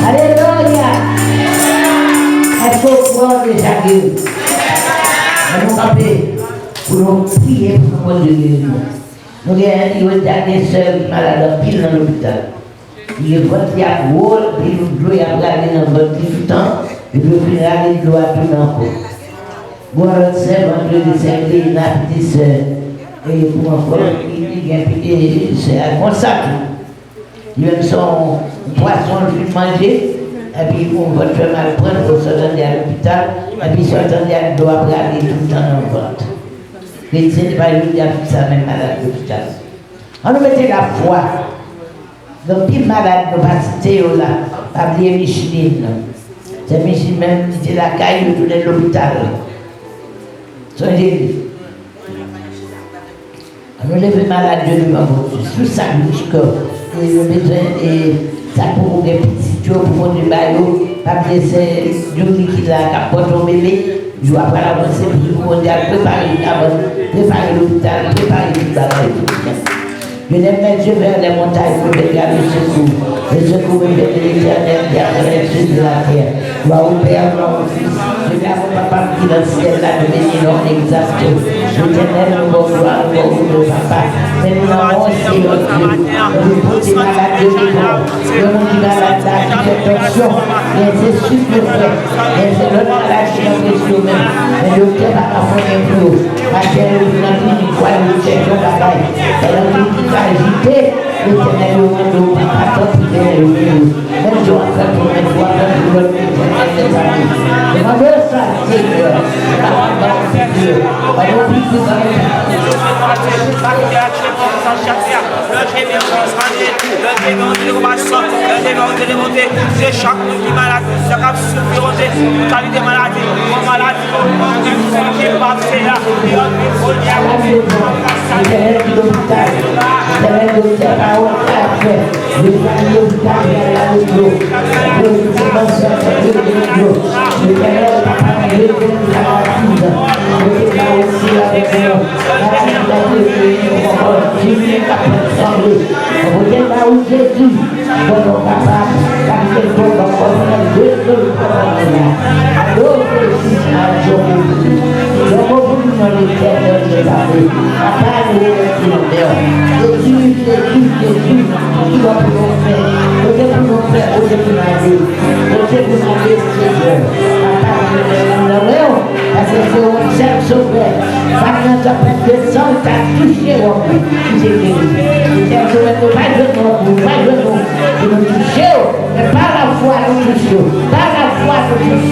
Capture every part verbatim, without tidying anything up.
Alelouya! Èske w kwè w deja geri? Ann nou kanpe pou nou priye pou nou Bondye geri nou. Nou gen, yo deja gen sè ki malad anpil nan lopital. Li gen vant li ap gwo, epi yon dlo y ap rale nan vant li toutan, epi yo fin rale dlo a tounen ankò. Gon lòt sè, vant yo desègle, li gen pitit sè, e pou ankò, li, li gen pitit sè a konsa tou. Li menm se yon pwason l fin manje, epi yon vant fè mal pran l, sòt tande al lopital, epi sòt tande al dlo ap rale toutan nan vant. Kretyen, se pa jodi a fi sa menm malad lopital. Ann nou mete lafwa. Gen anpil malad nou pa site yo la. Pa bliye Micheline nan. Sè Micheline menm, li te lakay, yo tounen lopital. Sonje li. Ann nou leve malad yo devan Bondye. Sou sa ki, e, yo bezwen, e, sa k poko gen pitit yo, pou Bondye ba yo. Pa bliye sè Youri ki la, k ap pòte yon bebe. Jou a pral avanse, pou Bondye al prepare kabann, prepare lopital, prepare tout bagay. Je lève mes yeux vers les montagnes, d'où viendra le secours. Le secours me vient de l'Éternel qui a créé le ciel et la terre. Gloire au Père, gloire au Fils, gloire au Papa qui est dans le ciel, la béni non exalté. L'Éternel, nou ba w glwa, nou ba w onè, Papa. Men nou nan men w, Seyè Dye. Nou pote malad yo devan w. Gen moun ki malad la, ki fè tansyon, gen se sik yo fè, gen se lòt maladi ki anpeche yo menm. Men doktè pa ka fè anyen pou yo. Maten yo vin nan klinik, kwa yo chèche yon bagay. Pandan klinik la ajite, Letènèl, yo mande w, Papa, tanpri, Letènèl, yo vini. Menm jan w ap fè pou mwen, w ap fè pou lòt, Letènèl dèzame. Yo mande w sa, Senyè, ou kapab ba yo piti yo. Ba yo piti, ba yo piti. Lè Dye vin konpasyon, lè Dye vin de bonte, se chak moun ki malad, sa k ap soufri, Bondye, tout kalite maladi, bon maladi, ki p ap se la, ki ap vin kounye a, Bondye, Letènèl ki lopital, Letènèl doktè, pawòl sa ap fè, Letènèl lopital, Letènèl la, Letènèl papa, Letènèl ki maladi, Letènèl la, Letènèl la, Jezi, Bondye ba ou Jezi, bon nou kapab, kapitèn bon, bon, bon, bon, bon, bon, bon, bon, bon, bon, Jezi, adore Jezi. Yon mo pou nou nan Letènèl, Jezi, papa, nou remèsye nou, Jezi, Jezi, Jezi, ki bon pou nou fè, kote pou nou fè, kote pou nou ale, kote pou nou ale, Senyè, papa, nou remèsye nou, Paske se ou menm sèl Sovè. Fam nan tanpèt de san ka touche wòb ou, ki te geri. Li fè nou menm nou pa jwenn wòb ou, nou pa jwenn ou, pou nou touche w,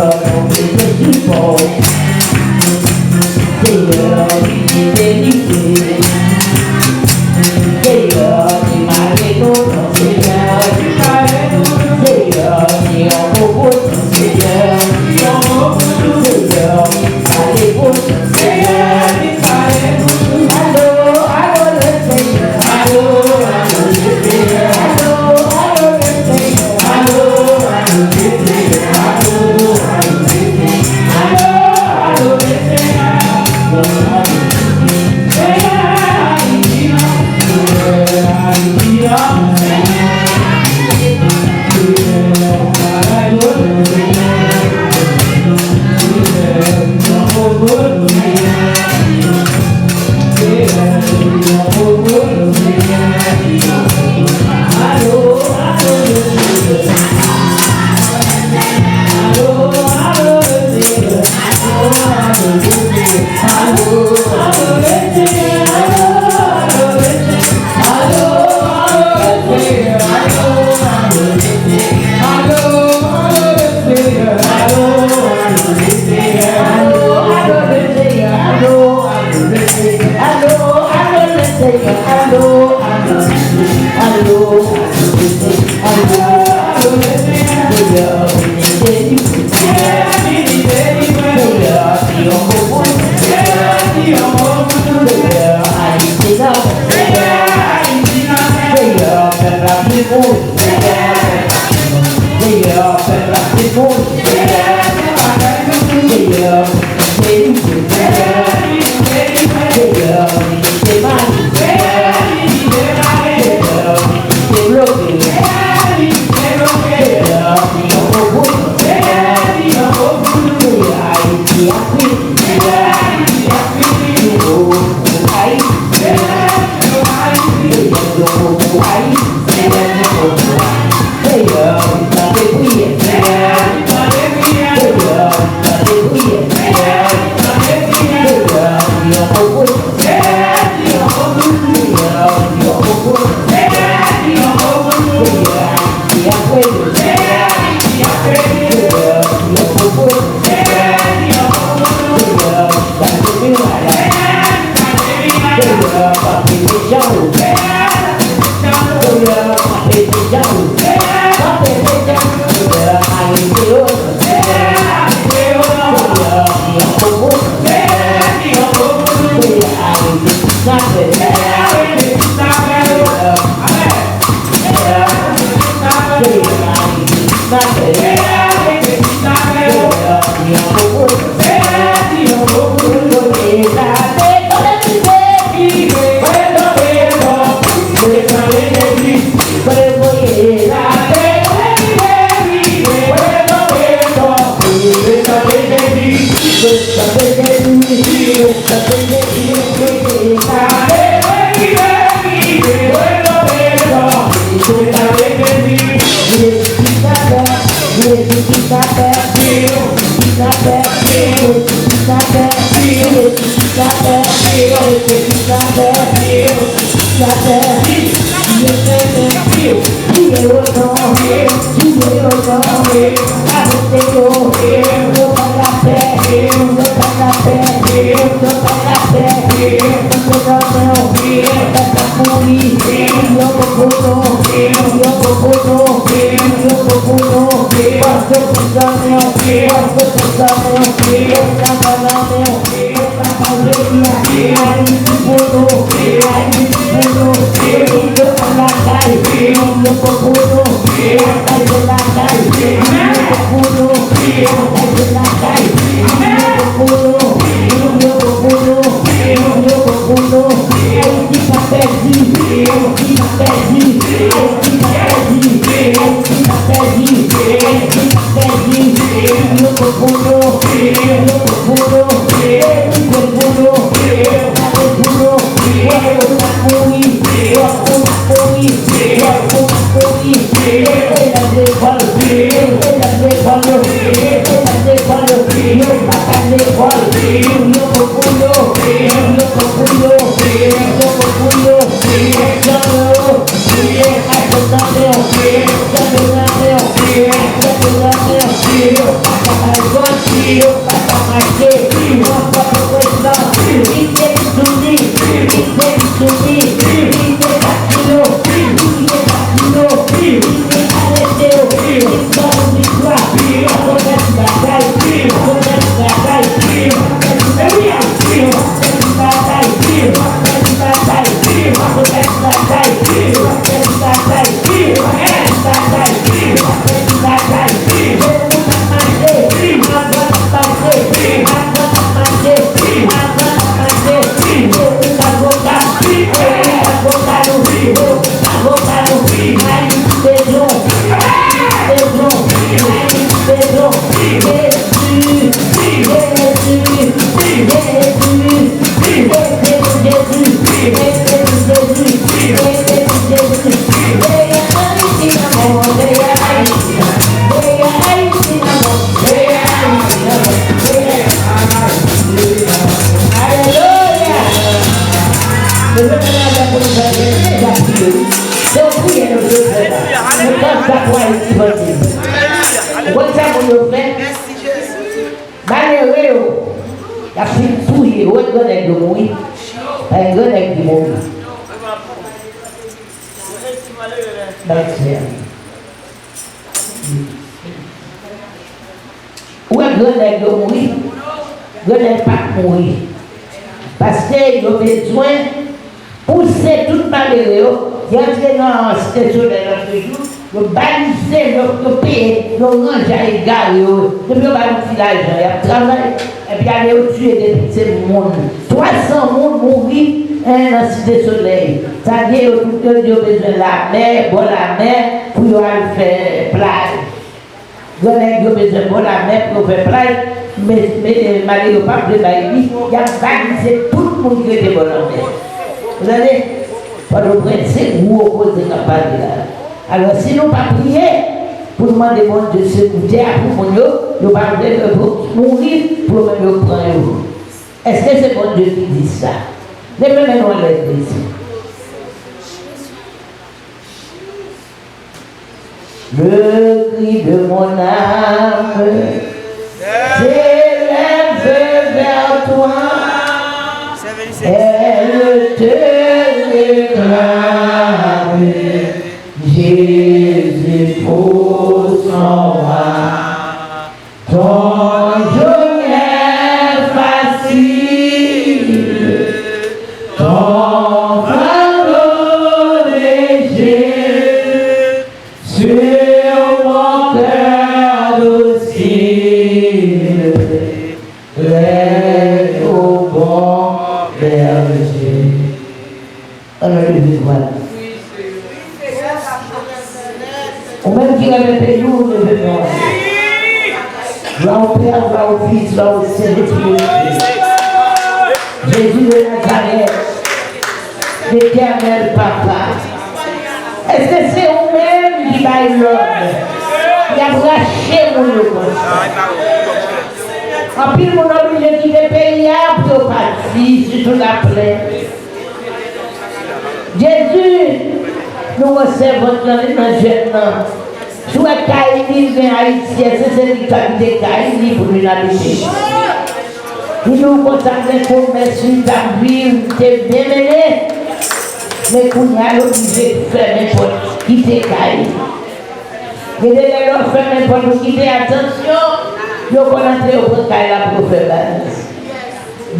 Deyò, nou bezwen sipò. Deyò, vini delivre. Deyò, demare nou nan Senyè, li pa Alelouya! Mwen mete nan men pou nou fè, deja priye, wi. Se yon priyè nou bezwen la. Nou pa dakò Ayiti, bandi. Ou konn sa moun yo fè? Malere yo, y ap fin touye yo. Wè, grannèg yo mouri. Pa gen grannèg ki mouri. Bandi a. Ou wè grannèg yo mouri? Grannèg pa t mouri. Paske yo bezwen pouse tout malere yo, y antre nan Site Solèy la toujou, Yo balize, yo, yo peye, yo ranje a egare yo. Depi yo ba yo ti lajan, y ap travay. Epi ale yo tiye depi se moun. Twa san moun mouri, en, nan Site Solèy. Sa vle di yo tout yo di yo bezwen lamè, bò lamè, pou yo al fè plaj. Gran nèg yo bezwen bò lamè pou yo fè plaj, men, men, malere yo pa vle bay li, y ap balize tout moun ki rete bò lamè. Ou tande? Pòtoprens, se gwo koze k ap pale la. Alò, si nou pa priye pou nou mande Bondye sekou tè a pou moun yo, yo pa vle ke yo mouri pou yo menm yo pran yo. Èske se Bondye ki di sa? Leve men nou anlè, legliz. Le cri de mon âme s'élève vers toi. Elle te réclame, Jésus, pour son roi. Ton joug est facile, ton fardeau léger, sur mon cœur docile, lève, ô bon berger. Ann nou leve vwa nou. Ou menm ki renmen peyi w, leve men w. Glwa o Pè, glwa o Fis, glwa o Sentespri. Jezi de Nazarèt, Letènèl Papa, èske se ou menm ki bay lòd, y ap rache moun yo konsa? Anpil moun oblije kite peyi a pou yo pati, sitou laplèn. Jezi, nou wè sèvant lan, li nan jèn nan. Si w wè kay li, li gen ayisyen, se, se li k ap kite kay li pou vin abite. Li di w konsa, m gen komès, li t ap viv, li te byen mennen. Men kounye a, l oblije fèmen pòt, kite kay li. Gen de lè lè w fèmen pòt ou kite, atansyon, yo konn antre yo pran kay la pou yo fè baz.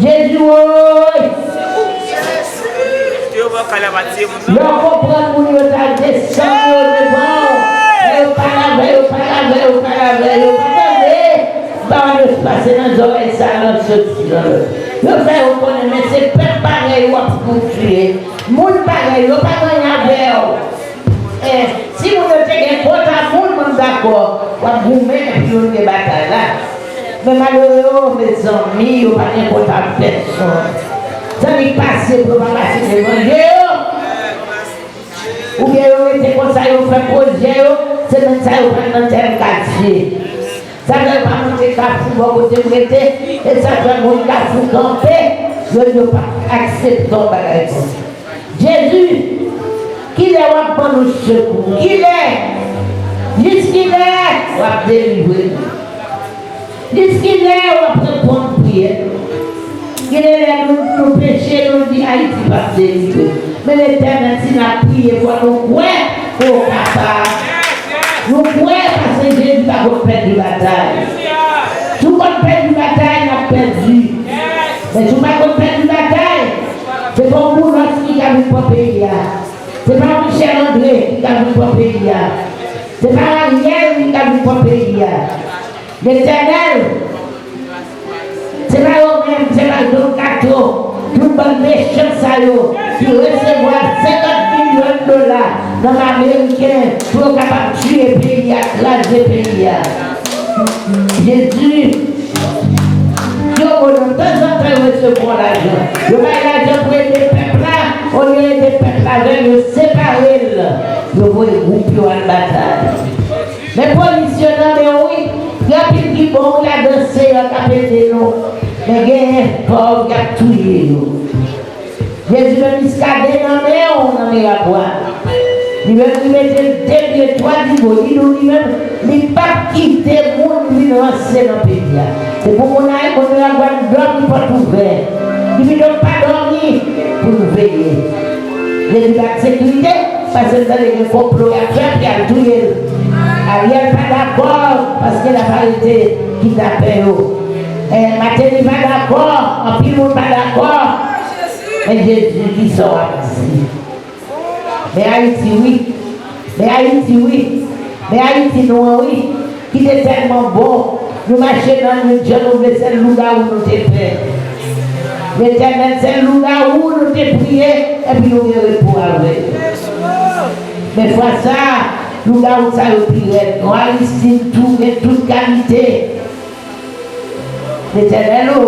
Jezi woy! Lè w konprann moun yo ta desann yo devan w, men yo pale avè yo, pale avè yo, pale avè yo, pa tande, pawòl yo pase nan zòrèy sa, lòt soti nan lòt. Yo fè yo konnen, men se pèp parèy w ap pou tiye. Moun parèy yo pa gen anyen avè w. Eh, si moun yo te gen kont a moun, mwen m dakò, w ap goumen epi yo gen batay la. Men malere yo, mezanmi, yo pa gen kont a pèsonn. Sa ki pase pou yo pa pase devan je yo. Oubyen yo rete konsa, yo fè pwojè yo, se menm sa yo pran nan tèl katye. Sa fè yo pa monte Kafou bò kote m rete, e sa fè moun Kafou kanpe, yo di yo pa aksepte yon bagay konsa. Jezi, kilè w ap ban nou sekou? Kilè? Jiskilè w ap delivre nou? Jiskilè w ap reponn priyè nou? Gen de lè nou, nou peche, nou di Ayiti p ap delivre. Men Letènèl, si n ap priye, fò nou kwè ke w kapab. Nou kwè paske Jezi pa konn pèdi batay. Si w konn pèdi batay, n ap pèdi. Men si w pa konn pèdi batay, se pa yon Boulos ki ka vin pran peyi a. Se pa Michel André ki ka vin pran peyi a. Se pa Ariel ki ka vin pran peyi a. Letènèl, se pa yo menm, se pa Don Kato, tout bann mechan sa yo ki resevwa senkant milyon dola nan men ameriken pou yo kapab tiye peyi a, kraze peyi a. Jezi, yo bon, tanzantan yo resevwa lajan. Yo bay lajan pou ede pèp la, olye ede pèp la avè l, yo separe l. Yo voye gwoup yo al batay. Men polis yo nan men w wi. Gen anpil ki bon wi ladan se yo k ap ede nou. Men genyen pòv y ap touye yo. Jezi men Miskaden nan men w nan mirak wa. Li menm li mete de pye twa digo. Li di w li menm li p ap kite moun vin ranse nan peyi a. Se pou moun Ayiti, moun mirak wa dòmi pòt ouvè. Li pito pa dòmi pou l veye. Jezi pa ak sekirite. Paske m tande gen konplo y ap fè pou y al touye l. Ariel pa dakò paske l ap arete kidnapè yo. Eh, Martelly pa dakò, anpil moun pa dakò. Men Jezi, kisa w ap di? Men Ayiti, wi. Men Ayiti, wi. Men Ayiti nou an, wi. Ki te tèlman bon. Nou mache nan l, nou jan nou vle, sèl lougawou nou te pè. Letènèl, sèl lougawou nou te priye, epi nou gen repo avè l. Men fwa sa a, lougawou sa yo pi rèd. Nwa, risid, tou, gen tout kalite. Letènèl o!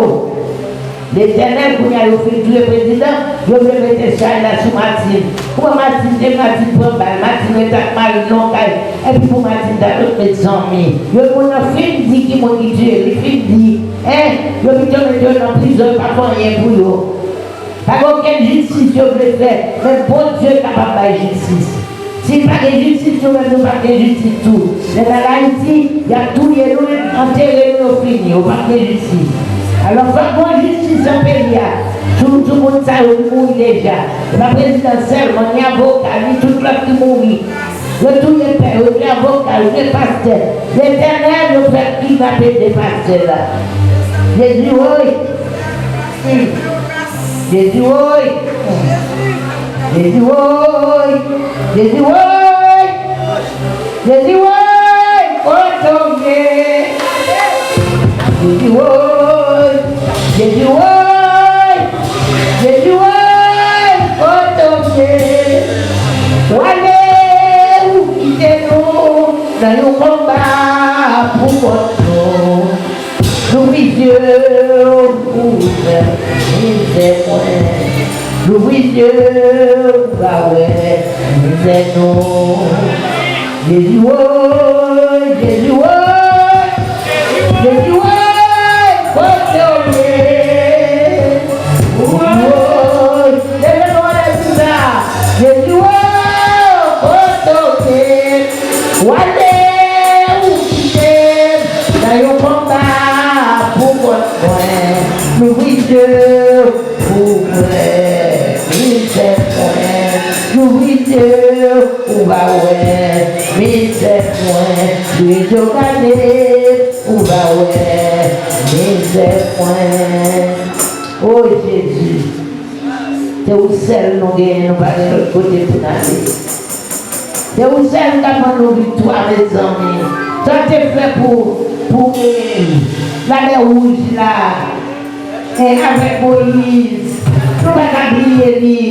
Letènèl, kounye a yo fin touye prezidan, yo vle mete chay la sou Martine. Kouman Martine te, Martine pran bal, Martine ret ak mari l nan kay, epi pou Martine ta tout, mezanmi. Yo moun nan fin di ki moun ki tiye, li fin di, en, yo pito mete yo nan prizon, yo pa fè anyen pou yo. Pa gen okenn jistis yo vle fè, men Bondye kapab bay jistis. Si pa gen jistis, nou menm nou p ap gen jistis tou. Lè n al Ayiti, y ap touye nou, antere nou, yo fini, yo p ap gen jistis. Alò, fòk gen jistis nan peyi a. Sou, sou moun sa yo ki mouri deja. E pa prezidan sèlman, ni avoka, ni tout lòt ki mouri. Yo touye pè, yo touye avoka, yo touye pastè. Letènèl, yo fè kidnape de pastè la. Jezi, woy! Hmm. Jezi, woy! Hmm. Jezi, woy! Jezi, woy! Jezi, woy! Kote w ye? Jezi, woy! Jezi, woy! Jezi, woy! Kote w ye? W ale, ou kite nou nan yon konba pou kont nou. Louvri zye w pou w wè mizè mwen. Louvri zye w pou w wè mizè nou. Jezi woy, Jezi woy, Jezi woy, kote w ye? Woy, leve nou anlè di sa. Jezi woy, kote w ye? W ale, ou kite m nan yon konba pou kont mwen. Louvri zye w pou w wè mizè mwen. Louvri zye w pou w wè mizè mwen. Louvri zye w gade pou w wè mizè mwen. O Jezi, se ou sèl nou genyen, nou pa gen lòt kote pou n ale. Se ou sèl k ap ban nou viktwa, mezanmi. Sa w te fè pou, pou, eh, Lamè Wouj la, eh, avèk Moyiz, nou pa ka bliye li.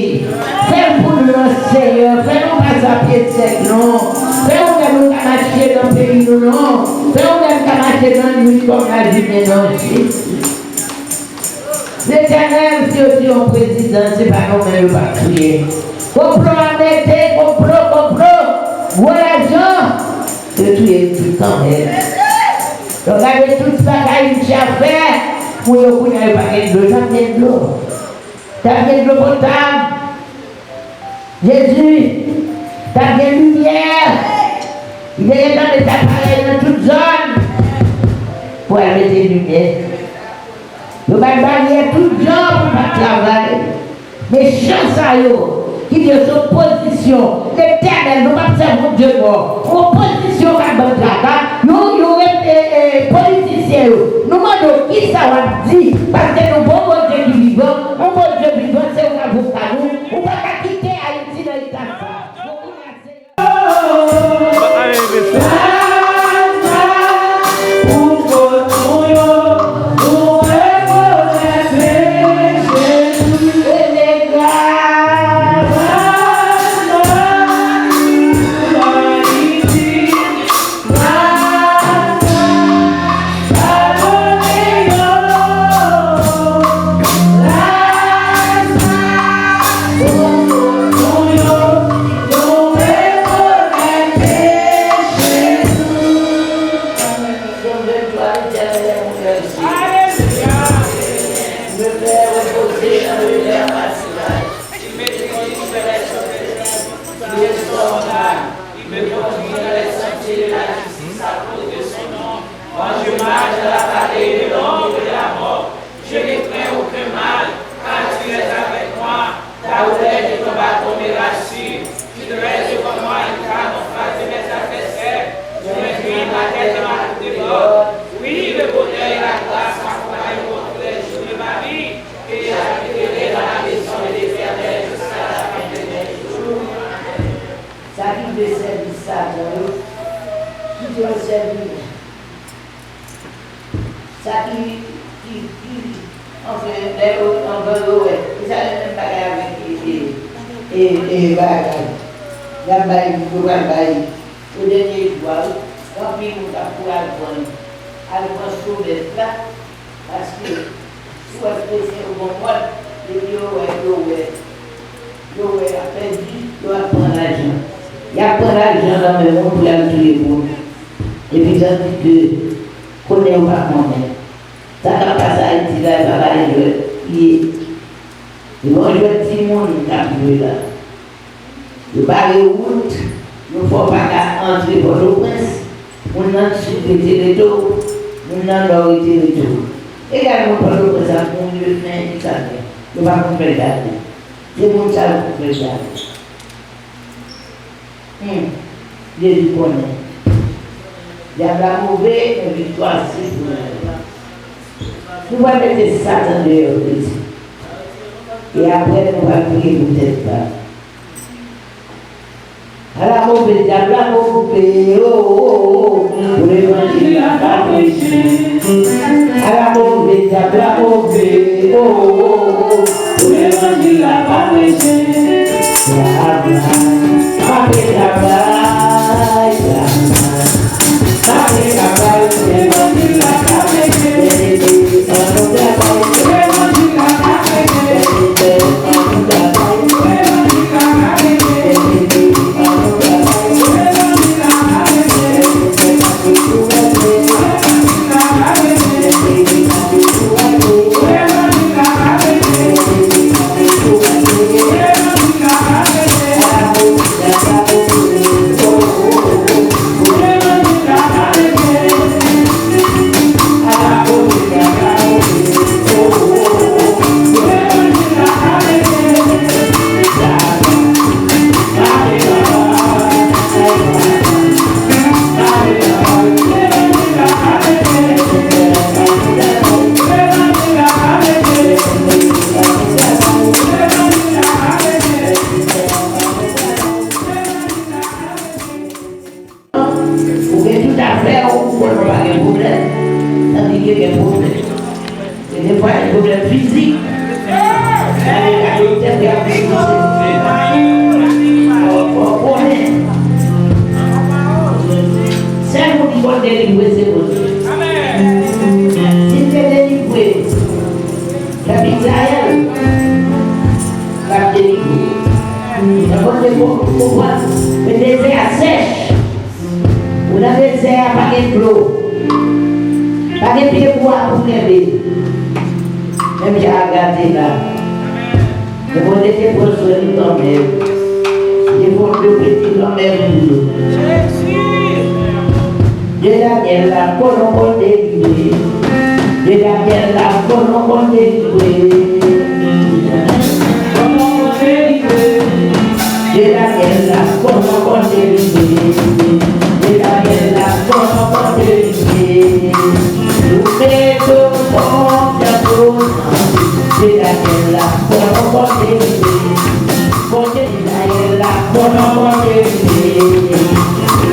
Fè l pou nou non, Senyè. Fè nou pa sa pye sèk non. Fè yon lè nou ka mache nan peyi nou non. Fè yon lè nou ka mache nan lwil kòm lajimen non, Jezi. Letènèl, si yo di yon prezidan, se pa nou menm yo p ap touye. Konplo a mete, konplo, konplo. Gwo lajan, yo touye yo tout kanmenm. Yo gade tout bagay misye ap fè. Pou yo kounye a yo pa gen dlo, t ap gen dlo. T ap gen dlo potab. Jezi, t ap gen limyè. Li te gentan met aparèy nan tout zòn pou al mete limyè. Yo bay baryè tout jan pou l pa t travay. Mechan sa yo, kite yo sou pozisyon. Letènèl, nou p ap sèvi yon Dye mò. Yon pozisyon k ap ban traka. Yon, yon rep-, e, e, politisyen yo. Nou mande w kisa w ap di, paske nou gen yon Bondye ki vivan. Yon Bondye vivan, se yon avoka nou. Ou pa ka kite Ayiti nan eta sa. Quand je marche dans la vallée de l'ombre de la mort, je ne crains aucun mal, car tu es avec moi. Ta houlette et ton bâton me rassurent. Tu dresses devant moi une table en face de mes adversaires. Tu inclines ma tête dans ma coupe de l'or. Oui, le bonheur et la grâce m'accompagneront tous les jours de ma vie, et j'habiterai dans la maison de l'Éternel jusqu'à la fin de mes jours. Sa ki vle sèvi Yo sèvi mwen. Sa ki, ki, ki, anfen, lè yo, anvan yo wè. E sa gen menm bagay avèk, e, e, e, e, bagay. Y ap bay, yo pral bay. Yo dènye jou a, wi. Gen anpil moun k ap kouri al pran, al pran cho bèf la. Paske, si w wè kretyen yo gon mòd, depi yo wè, yo wè, yo wè y ap pèdi, yo ap pran lajan. Y ap pran lajan nan men moun pou y al touye moun. Epi tandike konnen yo pa konnen. Sa k ap pase Ayiti la, e pa bagay jwèt li ye. E gon jwèt timoun k ap jwe la. Yo bare wout, yo fè w pa ka antre Pòtoprens, moun nan sid rete Reto, moun nan nò rete Reto. Egal moun Pòtoprens ak moun Refen ki sa gen. Yo pa konn fè gade. Se moun sa yo konn fè gade. Hmm. Jezi konnen. Dyab la move, men viktwa se pou nou. Nou pral mete Satan deyò, yo di. E apre, nou pral priye pou tèt la. Ala move dyab la move, o, o, o, o, pou levanjil la pa preche. Ala move dyab la move, o, o, o, o, pou levanjil la pa preche. Dyab la, mache travay, dyab la. Ou gen tout afè w, ou konnen w pa gen pwoblèm, tandike gen pwoblèm. E defwa, gen pwoblèm fizik. Gade, gade, tèt y ap fize. Fò, fò w konnen. Sèl moun ki konn delivre, se Bondye. Si l te delivre pèp Izrayèl, l ap delivre. Men Bondye fè w konprann, men dezè a sèch. Ou nan dezè a, pa gen dlo. Pa gen pye bwa pou kenbe. Menm jan Aga te la. Men Bondye te pran swen li kanmenm. Li te fè yon dlo pete kanmenm pou yo. Dye Danyèl la, konnen w konn delivre. Dye Danyèl la, konnen w konn delivre. Dye Danyèl la, konnen w konn delivre. Dye Danyèl la, konnen w konn delivre. Ou mete w konfyans ou nan Dye Danyèl la, konnen w konn delivre. Bondye Izrayèl la, konnen w konn delivre.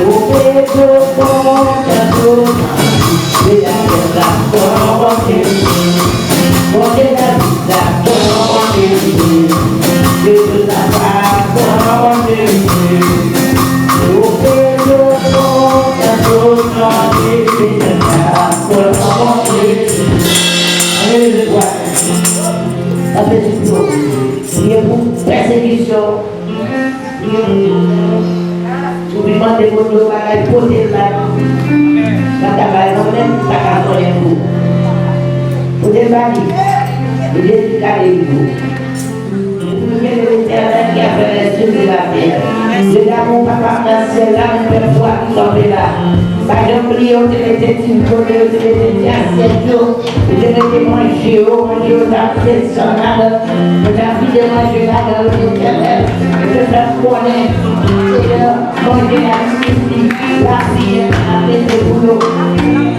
Ou mete w konfyans ou nan Dye Danyèl la, konnen w konn delivre. Bondye David la, konnen w konn delivre. Jezi la, konnen w konn delivre. Ou mete w konfyans ou nan Dye Danyèl la, konnen w konn delivre. Ann leve vwa nou. Ann leve vwa nou. Priye pou pèsekisyon. Ou vin mande Bondye yon bagay, pote l ba li. Sa ta bay non, menm li pa ka konnen pou. Pote l ba li. E Jezi ka delivre w. Ou priye Letènèl ki a fè lèsyèl e latè. Dye damou, Papa m nan syèl la, men pèp ou a ki kanpe la. Pa janm bliye, yo te mete ti kote, yo te mete ti asyèt yo. Yo te mete manje yo, manje yo t ap fè san ladan. Yo t ap vide manje ladan yo, Letènèl. Yo te fè m konnen, Seyè, manje a ki soti lapiyè a mete pou yo.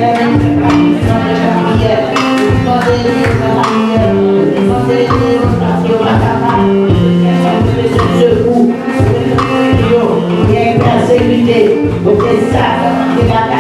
Letènèl, se pa ki san de lapiyè. Mande Letènèl lapiyè. Mande Letènèl paske yo pa kapab. Yo bezwen sekou. Yo te pèsekite. Yo te sa.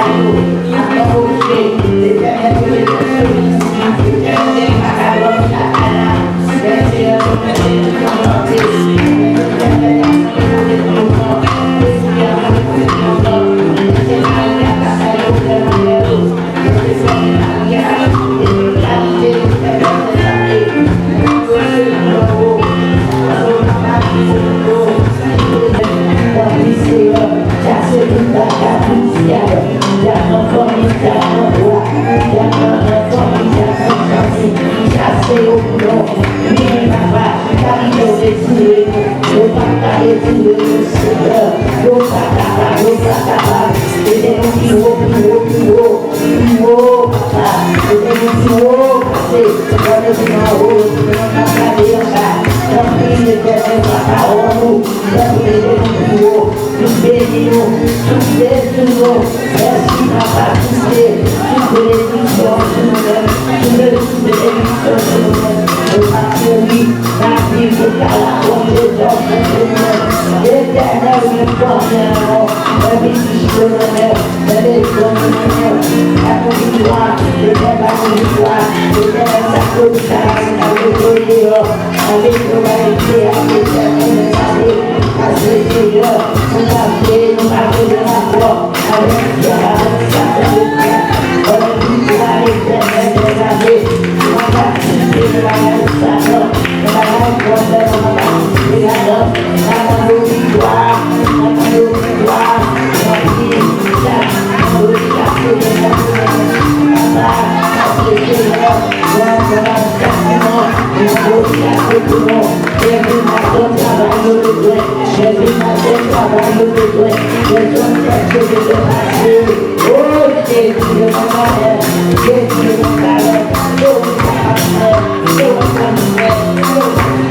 Gad manman fanmi, gad manman fanmi, chase yo pou nou. Wi, papa, kalite w retire nou. Yo p ap ka retire nou, Senyè. Yo pa kapab, yo pa kapab. Mete nou pi wo, pi wo, pi wo. Pi wo, papa. Mete nou pi wo, pase. Lè nou vin anwo, yo di nou n ap gade anba. Tanpri, Letènèl, papa, wè nou. Tanpri, mete nou pi wo. Nou beni nou, nou beni nou. Mèsi, papa, site sou benediksyon sou nou menm. Sou benediksyon sou nou menm. Nou pa mouri, n ap viv pou ka la bonte zòm sou nou menm. Letènèl, men kòmè an nou, men pitit yo nan men, men bezwen nou nan men. Ba nou viktwa, Letènèl ba nou viktwa. Letènèl sa kouri sa la, nou ta voye deyò. Avèk nou ba Letènèl, Letènèl sa de, pase deyò. Nou pa vle, nou pa vle de rapò. Jezi, yo pa valè, Jezi, yo pa valè, yo pa valè, yo pa valè, yo pa valè.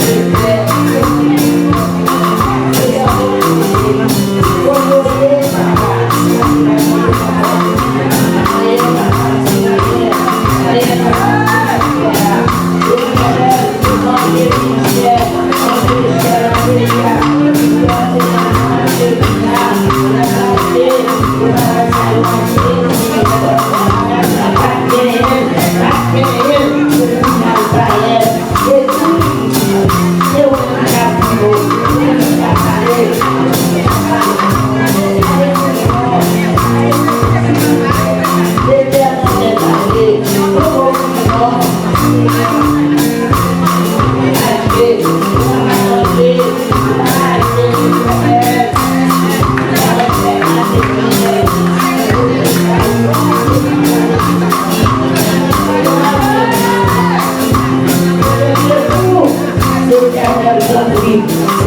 Letènèl, tanpri,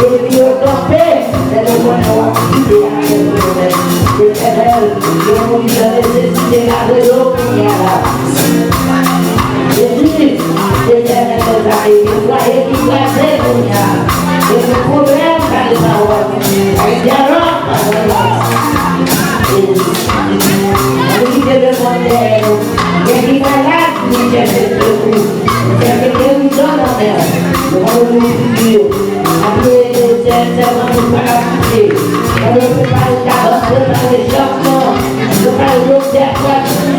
epi yo kanpe, lè yo konnen w ap kite afè yo menm. Letènèl, yo moun ki nan nesesite, lave yo kounye a la. Jezi, Letènèl dèzame, yo pral, yo ki kraze kounye a. Yo gen pwoblèm, pale pawòl. Ayiti a lòk, pawòl la. Jezi, nou kite lemonn dèyè nou. Gen ki malad, nou chèche sekou. Nou chèche gerizon nan men w. Nou mande w pou w vini yo. Apre, sè, sèman nou pa ka kite. Mande w prepare kabann, prepare chans nou. Prepare doktè, prepare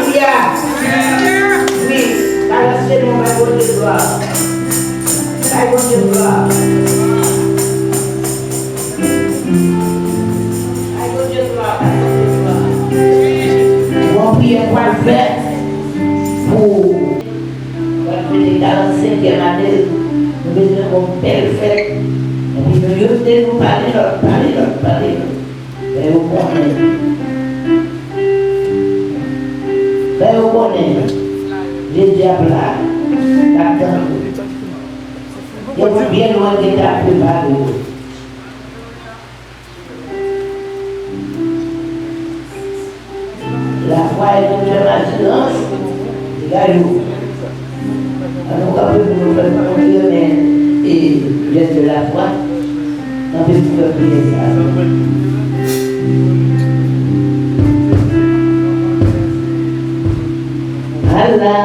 Alelouya. Wi, balanse men w, bay Bondye glwa. Bay Bondye glwa. Bay Bondye glwa, bay Bondye glwa. Gon priyè m pral fè pou, pral fete karannsenkyèm ane l. Nou bezwen gon bèl fèt. Epi nou youn de nou pale lòt, pale lòt, pale lòt. Fè yo konnen. Fè yo konnen. Jezi ap la. L ap tann ou. Yo byen lwen, li te ap prepare yo. Lafwa e nou fè asirans. Degaj ou. Ann nou kanpe pou nou fè nou montre men e jès de lafwa. Kanpe pou fè priyè sa. Ala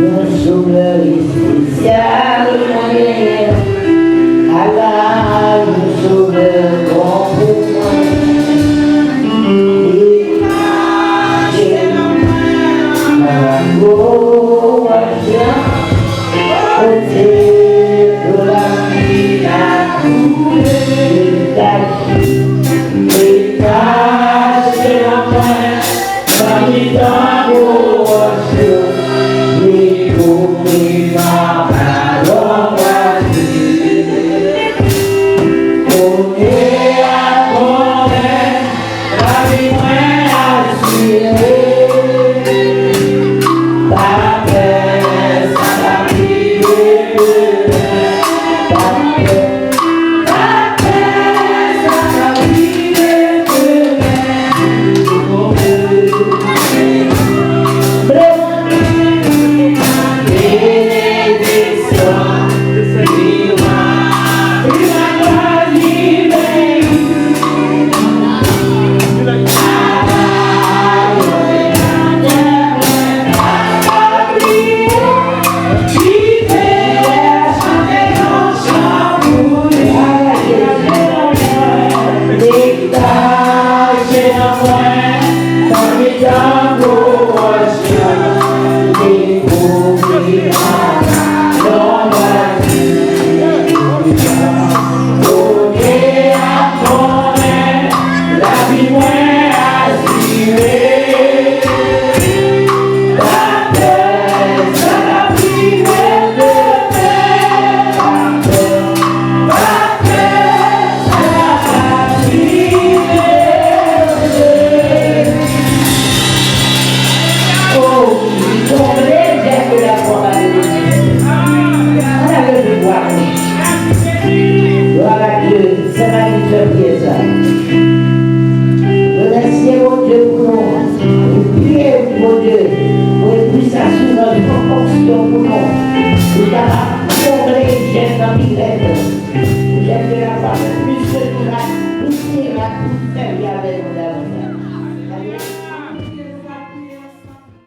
yon sovè espesyal mwen genyen. Ala yon sovè bon pou mwen. Li mache nan mwen, nan lakou ajan, kote dlo lapli a koule. Li kache, li kache nan mwen. Nan mitan gwo wòch yo, li kouvri m ak balon glase. Kote a konnen lavi mwen asire. Pa pè sa k ap rive demen. Pa pè. Glwa a Dye, sè Mari fè priyè sa. Remèsye Bondye pou nou. Nou priye, wi, Bondye, pou espri sa sou nou, fè onksyon pou nou. Pou kapab konble jèn nan pi rèd. Pou jèn de la fwa fè plis de mirak, plis mirak pou sèvi avèk nou davantaj. Amèn.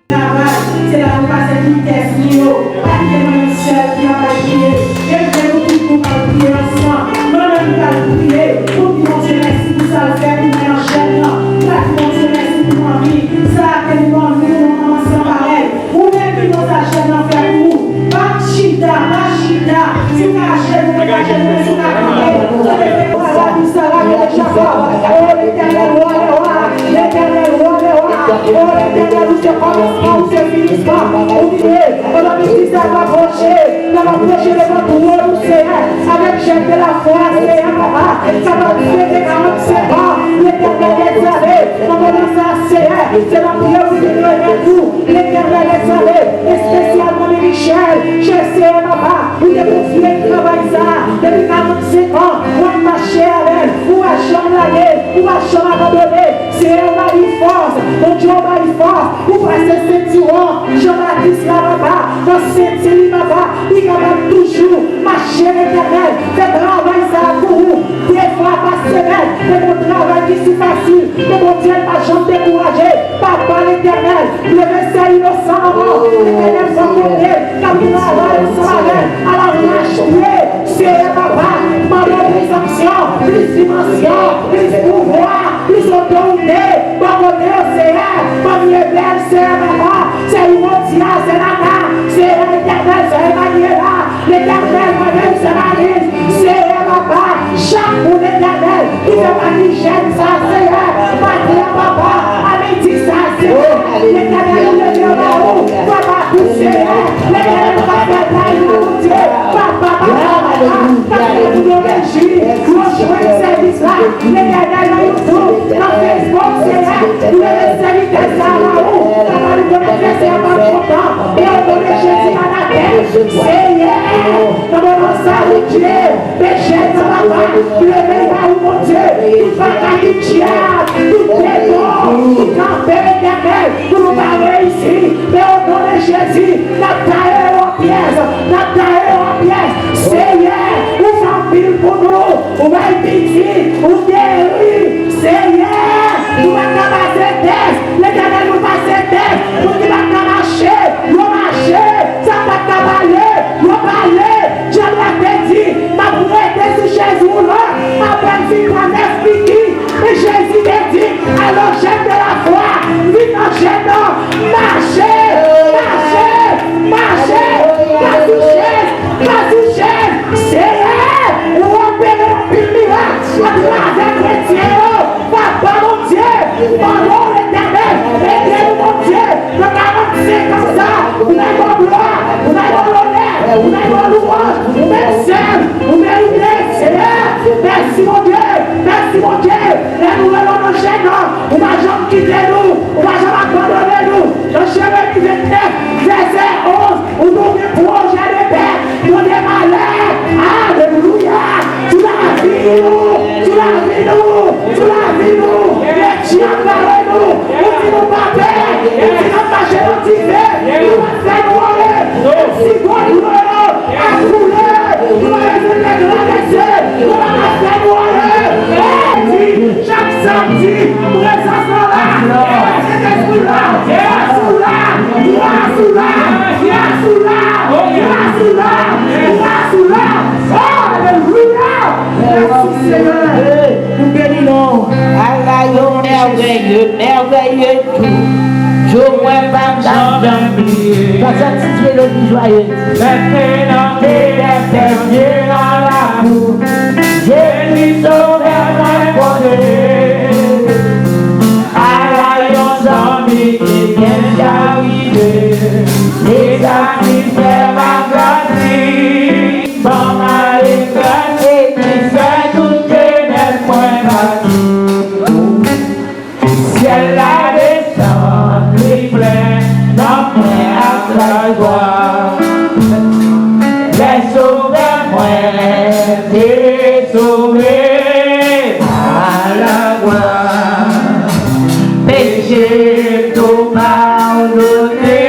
Travay, se la nou pase vitès li yo. Pa kite mwen menm sèl ki ap al priye. Leve nou tout pou n al priye ansanm. Mwen menm m pral priye pou di Bondye mèsi pou sa l fè pou mwen nan jèn nan. M pral di Bondye mèsi pou manmi sa ke li ban nou, yon manman san parèy. Ou menm ki bon sa jèn nan fè pou ou. Pa chita, pa chita. Si w ka ajenou, leve ajenou, men si w ka kanpe, leve pou sa la, pou sa la, leve Jakòb. O Letènèl, wa dè wa, Letènèl, wa dè wa. O Letènèl, ou se kòmansman, ou se finisman. Ou vini, pandan midi sa ap apwoche, n ap apwoche devan twòn ou, Seyè, avèk jèn de lafwa, Seyè, papa, sa va fete karannsenk an, Letènèl dèzame, nan moman sa, Seyè, se lapriyè ou vin remèt ou, Letènèl dèzame, espesyalman Michèl, Seyè, papa, ou te konfye travay sa, depi karannsenk an, w ap mache avè l, ou pa janm lage l, ou pa janm abandone, Seyè, ou ba li fòs, Bondye, ou ba li fòs, ou pase sentiwon Jan Batis la, papa, nan senti li, papa, li kapab toujou mache, Letènèl, fè travay sa a pou ou, de fwa pa semèn, men gon travay ki si fasil, men Bondye pa janm dekouraje, papa Letènèl, leve sè inosan ankò, Letènèl, bò kote, k ap travay ansanm avè l, a la mach pye, Seyè papa, mande w plis onksyon, plis dimansyon, plis pouvwa, plis otorite, bò kote yo, Seyè, manmi Letènèl, Seyè Papa, sè Iwodia, sè Nana, Seyè Letènèl, sè Emanyela, Letènèl, mwen menm, sè Malis, Seyè Papa, chak moun, Letènèl, ki fè pati jèn sa, Seyè, maten an, Papa, a midi sa, Seyè, Letènèl, nou leve yo ba ou, Papa, pou Seyè, Letènèl, nou pa fè pay nan Bondye, Papa, Papa, Papa, Papa, nou reji, nou jwenn sèvis la, Letènèl, nan YouTube, nan Facebook, Seyè, nou leve sèvitè sa a ba ou, Papa, nou konnen Seyè, Seyè, pa kontan, e o non de Jezi Nazarèt, Seyè, nan moman sa, Bondye, peche nan papa, leve ba ou, Bondye, tout bagay ki dyab, tout demon, ki kanpe, Letènèl, pou nou pa reyisi, men o non de Jezi, n ap taye yo an pyès, n ap taye yo an pyès, Seyè, ou fè anpil pou nou, ou bay pitit, ou geri, Seyè, nou pa ka pase tès, Letènèl, nou pase tès, moun ki pa ka mache, yo mache, sa pa ka pale, yo pale, dyab la te di, m ap rete sou chèz woulant, apèn fin pran nèf piki, men Jezi te di, allons jeunes de la foi, vin an jèn nan, mache, mache, mache, pa sou chèz, pa sou chèz, Seyè, ou opere anpil mirak atravè kretyen yo. Papa Bondye, mande w, Letènèl, ede nou, Bondye, nan karannsenk an sa, pou n bay w glwa, pou n bay w lonè, pou n bay w lwanj, ou menm sèl, ou merite, Seyè. Mèsi, Bondye, mèsi, Bondye, lè nou rele w nan jèn nan, ou pa janm kite nou, ou pa janm abandone nou. Nan Jeremi vennèf, vèsè onz, ou di w gen pwojè de pè, non de malè. Alelouya! Sou lavi nou, sou lavi nou, sou lavi nou. Letènèl bare nou. Ou di nou pa pè. Ou di n ap mache nan dife. Ou pa fè nou anyen. Menm si gwo dlo yo ap koule, nou pa bezwen travèse. Nou pa ka fè nou anyen. Di, chak samdi, prezans lan la. Sentespri la, gras ou la, gras ou la, gras ou la, gras ou la, gras ou la. Alelouya! Mèsi, Senyè. Nou beni non. Ala yo mèvèye, mèvèye tou. Jou mwen pa ka janm bliye. Sa, sa ti melodi jwaye. Mèt nan tè, dènye nan labou. Jezi sovè mwen kote. Ala yon zanmi ki byen ka rive. Li satisfè m ak grandi. Ban m ale grandi, li fè tout jenès mwen bati. Syèl la desann, li plen nan mwen ak lajwa. Lè Sovè mwen te sove m, alagwa. Peche m tou padone,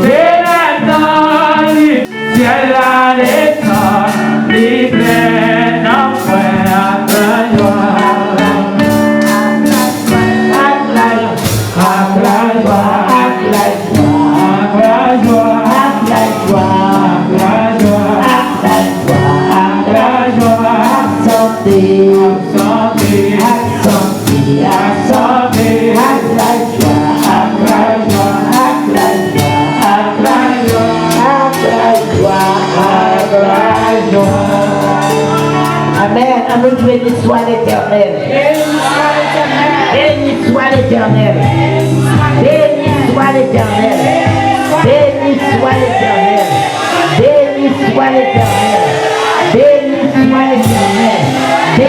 se lè tan li Syèl la desann, li plen nan mwen ak lajwa. Ak lajwa, ak lajwa, ak lajwa, ak lajwa, ak lajwa, ak lajwa, ak lajwa, ak sante, ak sante, ak sante, ak sante, ak lajwa, ak lajwa, ak lajwa, ak lajwa, ak lajwa, ak lajwa. Amèn. An nou di, béni soit l'Éternel. Béni soit l'Éternel. Béni soit l'Éternel. Béni soit l'Éternel. Béni soit l'Éternel. Béni soit l'Éternel. Béni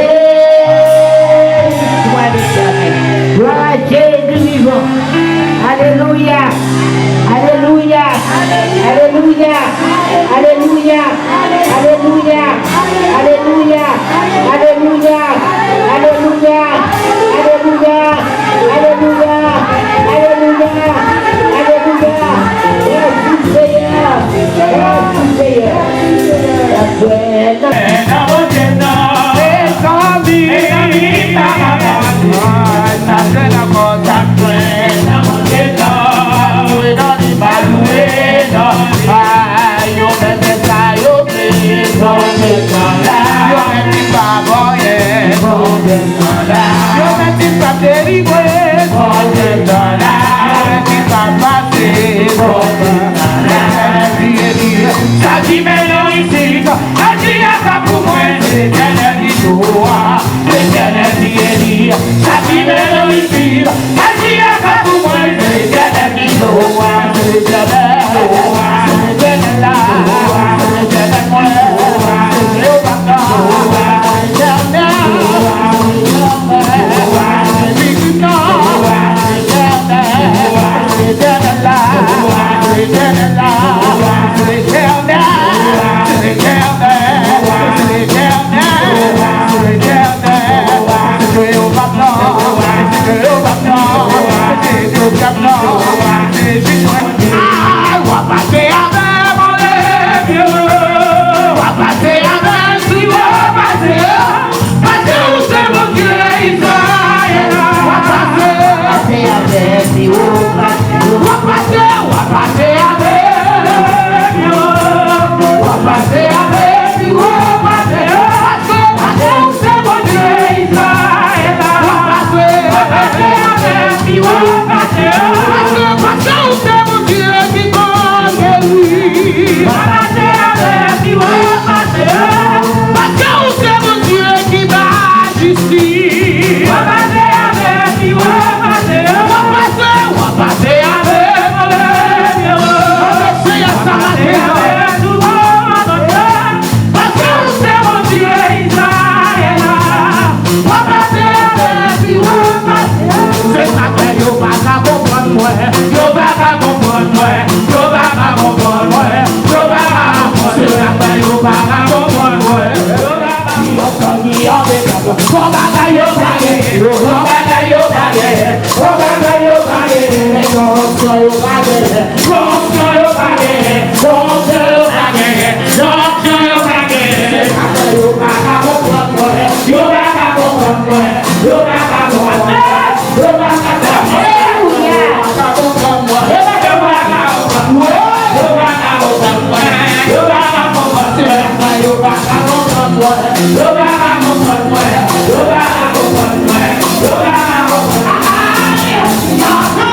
soit l'Éternel. Gloire à Jésus vivant. Alléluia. Alléluia. Alléluia. Alléluia. Alelouya! Alelouya! Alelouya! Alelouya! Alelouya! Alelouya! Mèsi, Seyè! Mèsi, Seyè! Sa fè nan Mezanmi, mezanmi, sa fè nan kò, sa fè nan Mezanmi, mezanmi, yo mèt fè sa yo vle. Yo mèt li pa bò Sa ki mennen w isit, sa ki ap pou mwen, se Letènèl ki cho a. Letènèl ki eli, sa ki mennen w isit, sa ki ap pou mwen, se Letènèl ki cho a. Se Letènèl, se Letènèl la, se Letènèl mwen, se Jewova m nan, se Letènèl, se Letènèl. W ap pase avè mwen, w ap pase avè m, si w ap pase. Paske ou se Bondye Izrayèl la. W ap pase, w ap pase avè m, w ap pase, w ap pase avè m, w ap pase avè m, w ap pase, paske, paske ou se Bondye Izrayèl la. W ap pase, w ap pase avè m, w ap pase, paske, paske ou se Bondye ki konn geri. W ap pase avè m, w ap pase, paske ou se Bondye ki bay jistis. W ap pase avè m, w ap pase, w ap pase, w ap pase avè m, Senyè, sa maten an. Paske ou se Bondye Izrayèl la. W ap pase avè m, w ap pase. Se sa k fè yo pa ka konprann mwen, yo pa ka konprann mwen, yo pa ka konprann mwen, yo pa ka konprann mwen. Se sa k fè yo pa ka konprann mwen, yo pa ka Yon tan ki anpechab, yon bagay yo pa genyen, yon bagay yo pa genyen, yon bagay yo pa genyen, yon opsyon yo pa genyen, yon opsyon yo pa genyen, yon opsyon yo pa genyen, yon opsyon yo pa genyen. Se sa k fè yo pa ka konprann mwen, yo pa ka konprann mwen, yo pa ka konprann mwen, yo pa ka konprann mwen. Alelouya!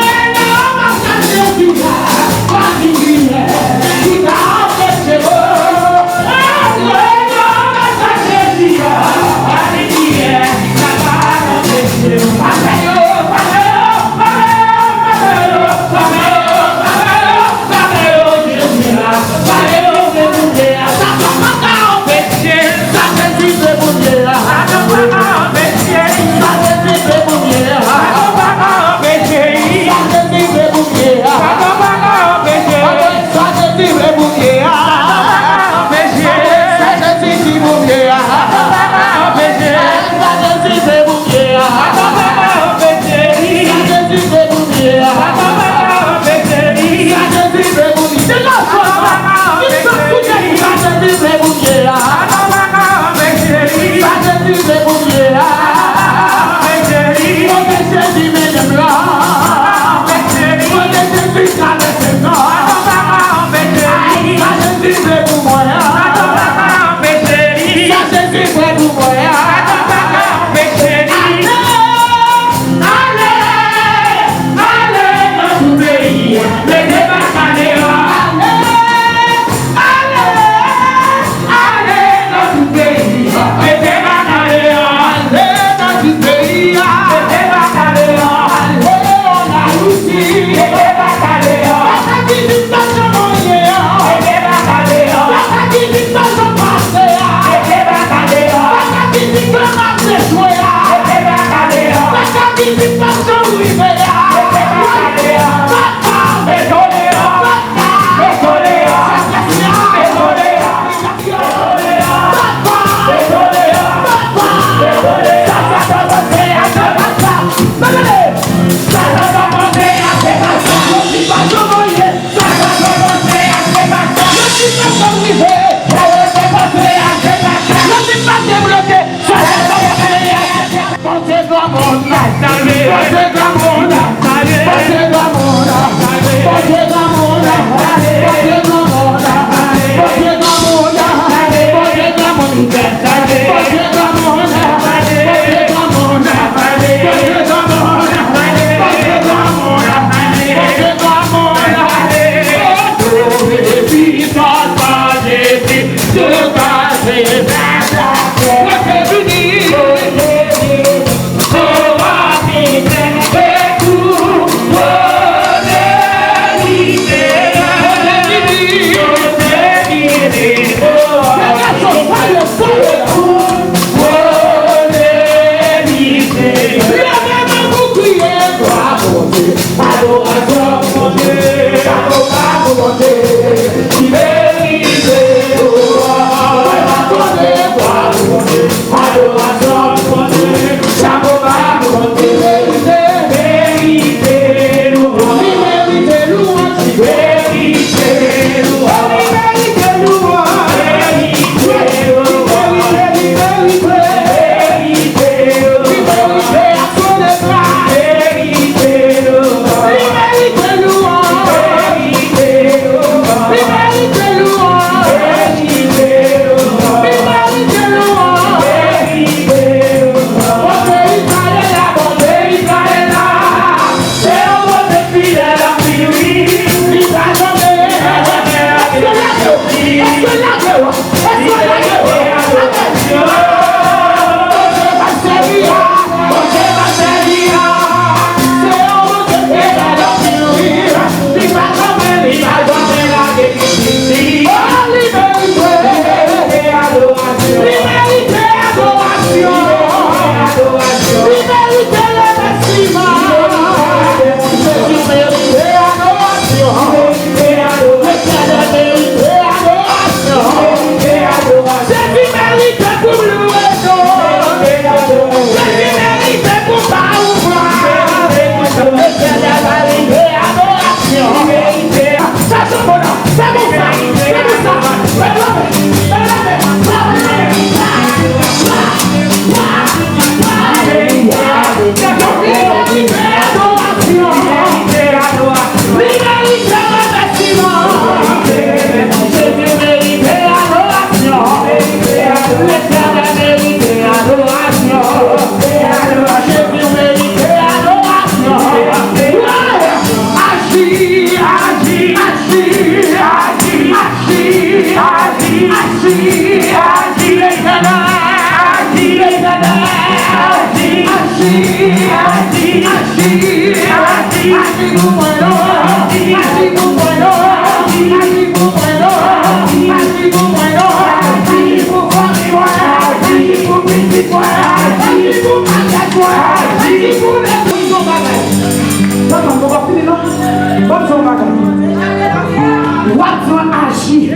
W ap di w aji.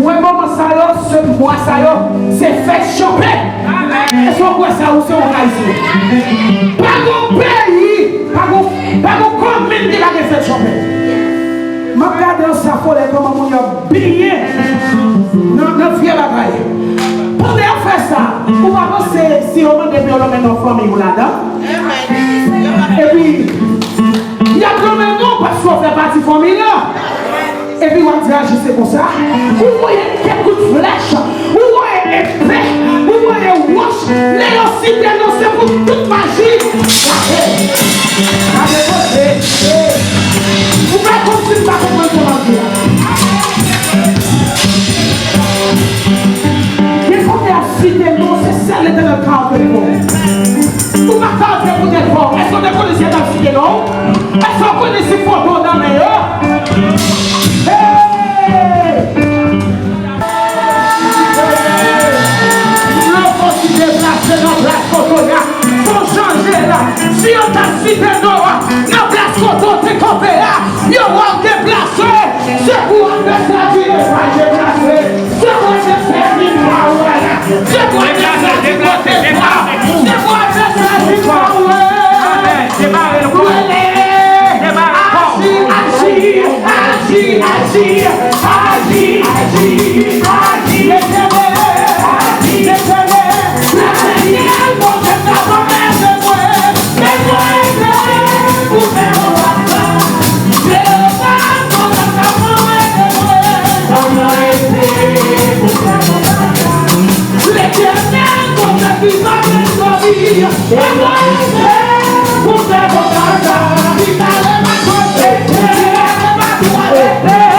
Wè moman sa yo, se mwa sa yo, se fèt chanpè. Èske w kwè sa ou se yon Ayisyen? Pa gon peyi, pa gon, pa gon komin ki pa gen fèt chanpè. M ap gade Anse Affolée kòman moun yo ap benyen nan, nan vye bagay. Pandan y ap fè sa, ou pa panse si yo mande pou yo lonmen non fanmi ou ladan? Epi, y ap lonmen non paske w fè pati fanmi an. Epi w ap di aji se konsa. Ou voye kèk kout flèch, ou voye epe, ou voye wòch. Lè yo site non se pou tout maji kraze. Kraze koze. Ou pa konn si m pa konprann sa w ap di a. Gen kote y ap site non se sèl Letènèl k ka antre pou ou. Ou pa ka antre pou tèt pa w. Èske w te konnen si y ap site non w? Èske w konnen si foto w nan men yo? Hey! Lè w fò ti deplase nan plas kote w ye a, fò w chanje la. Si yo t ap site non w nan plas kote w te kanpe a, yo wè w deplase. Se pou advèsè a di deplase. Se pou advèsè a di pa wè. Se pou advèsè a di kote pa. Se pou advèsè a di pa wè. Rele. Aji, aji, aji, aji, aji, aji, aji, Letènèl, aji, Letènèl, Letènèl, Bondye m nan pwomèt mwen, mwen mwen pou fè yon papa. Jewova, Bondye m nan pwomèt mwen, mwen mwen pou fè yon papa. Letènèl, Bondye ki pale sou li, mwen mwen pou fè yon papa. Ki pale pa kote, ki pale pa kote.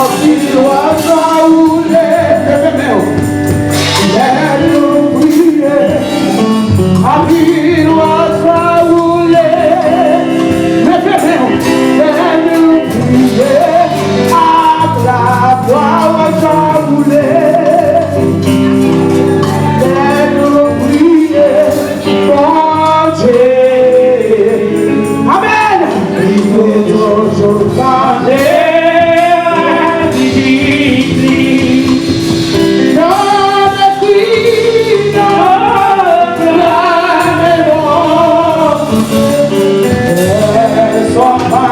Anpil oizo woule, leve men w. Lè nou priye, anpil oizo woule, leve men w. Lè nou priye, ak lavwa oizo woule. Lè nou priye, Bondye. Amèn. Li te toujou tande pitit li. Nan lekri, nan la mezon. Pèsonn pa.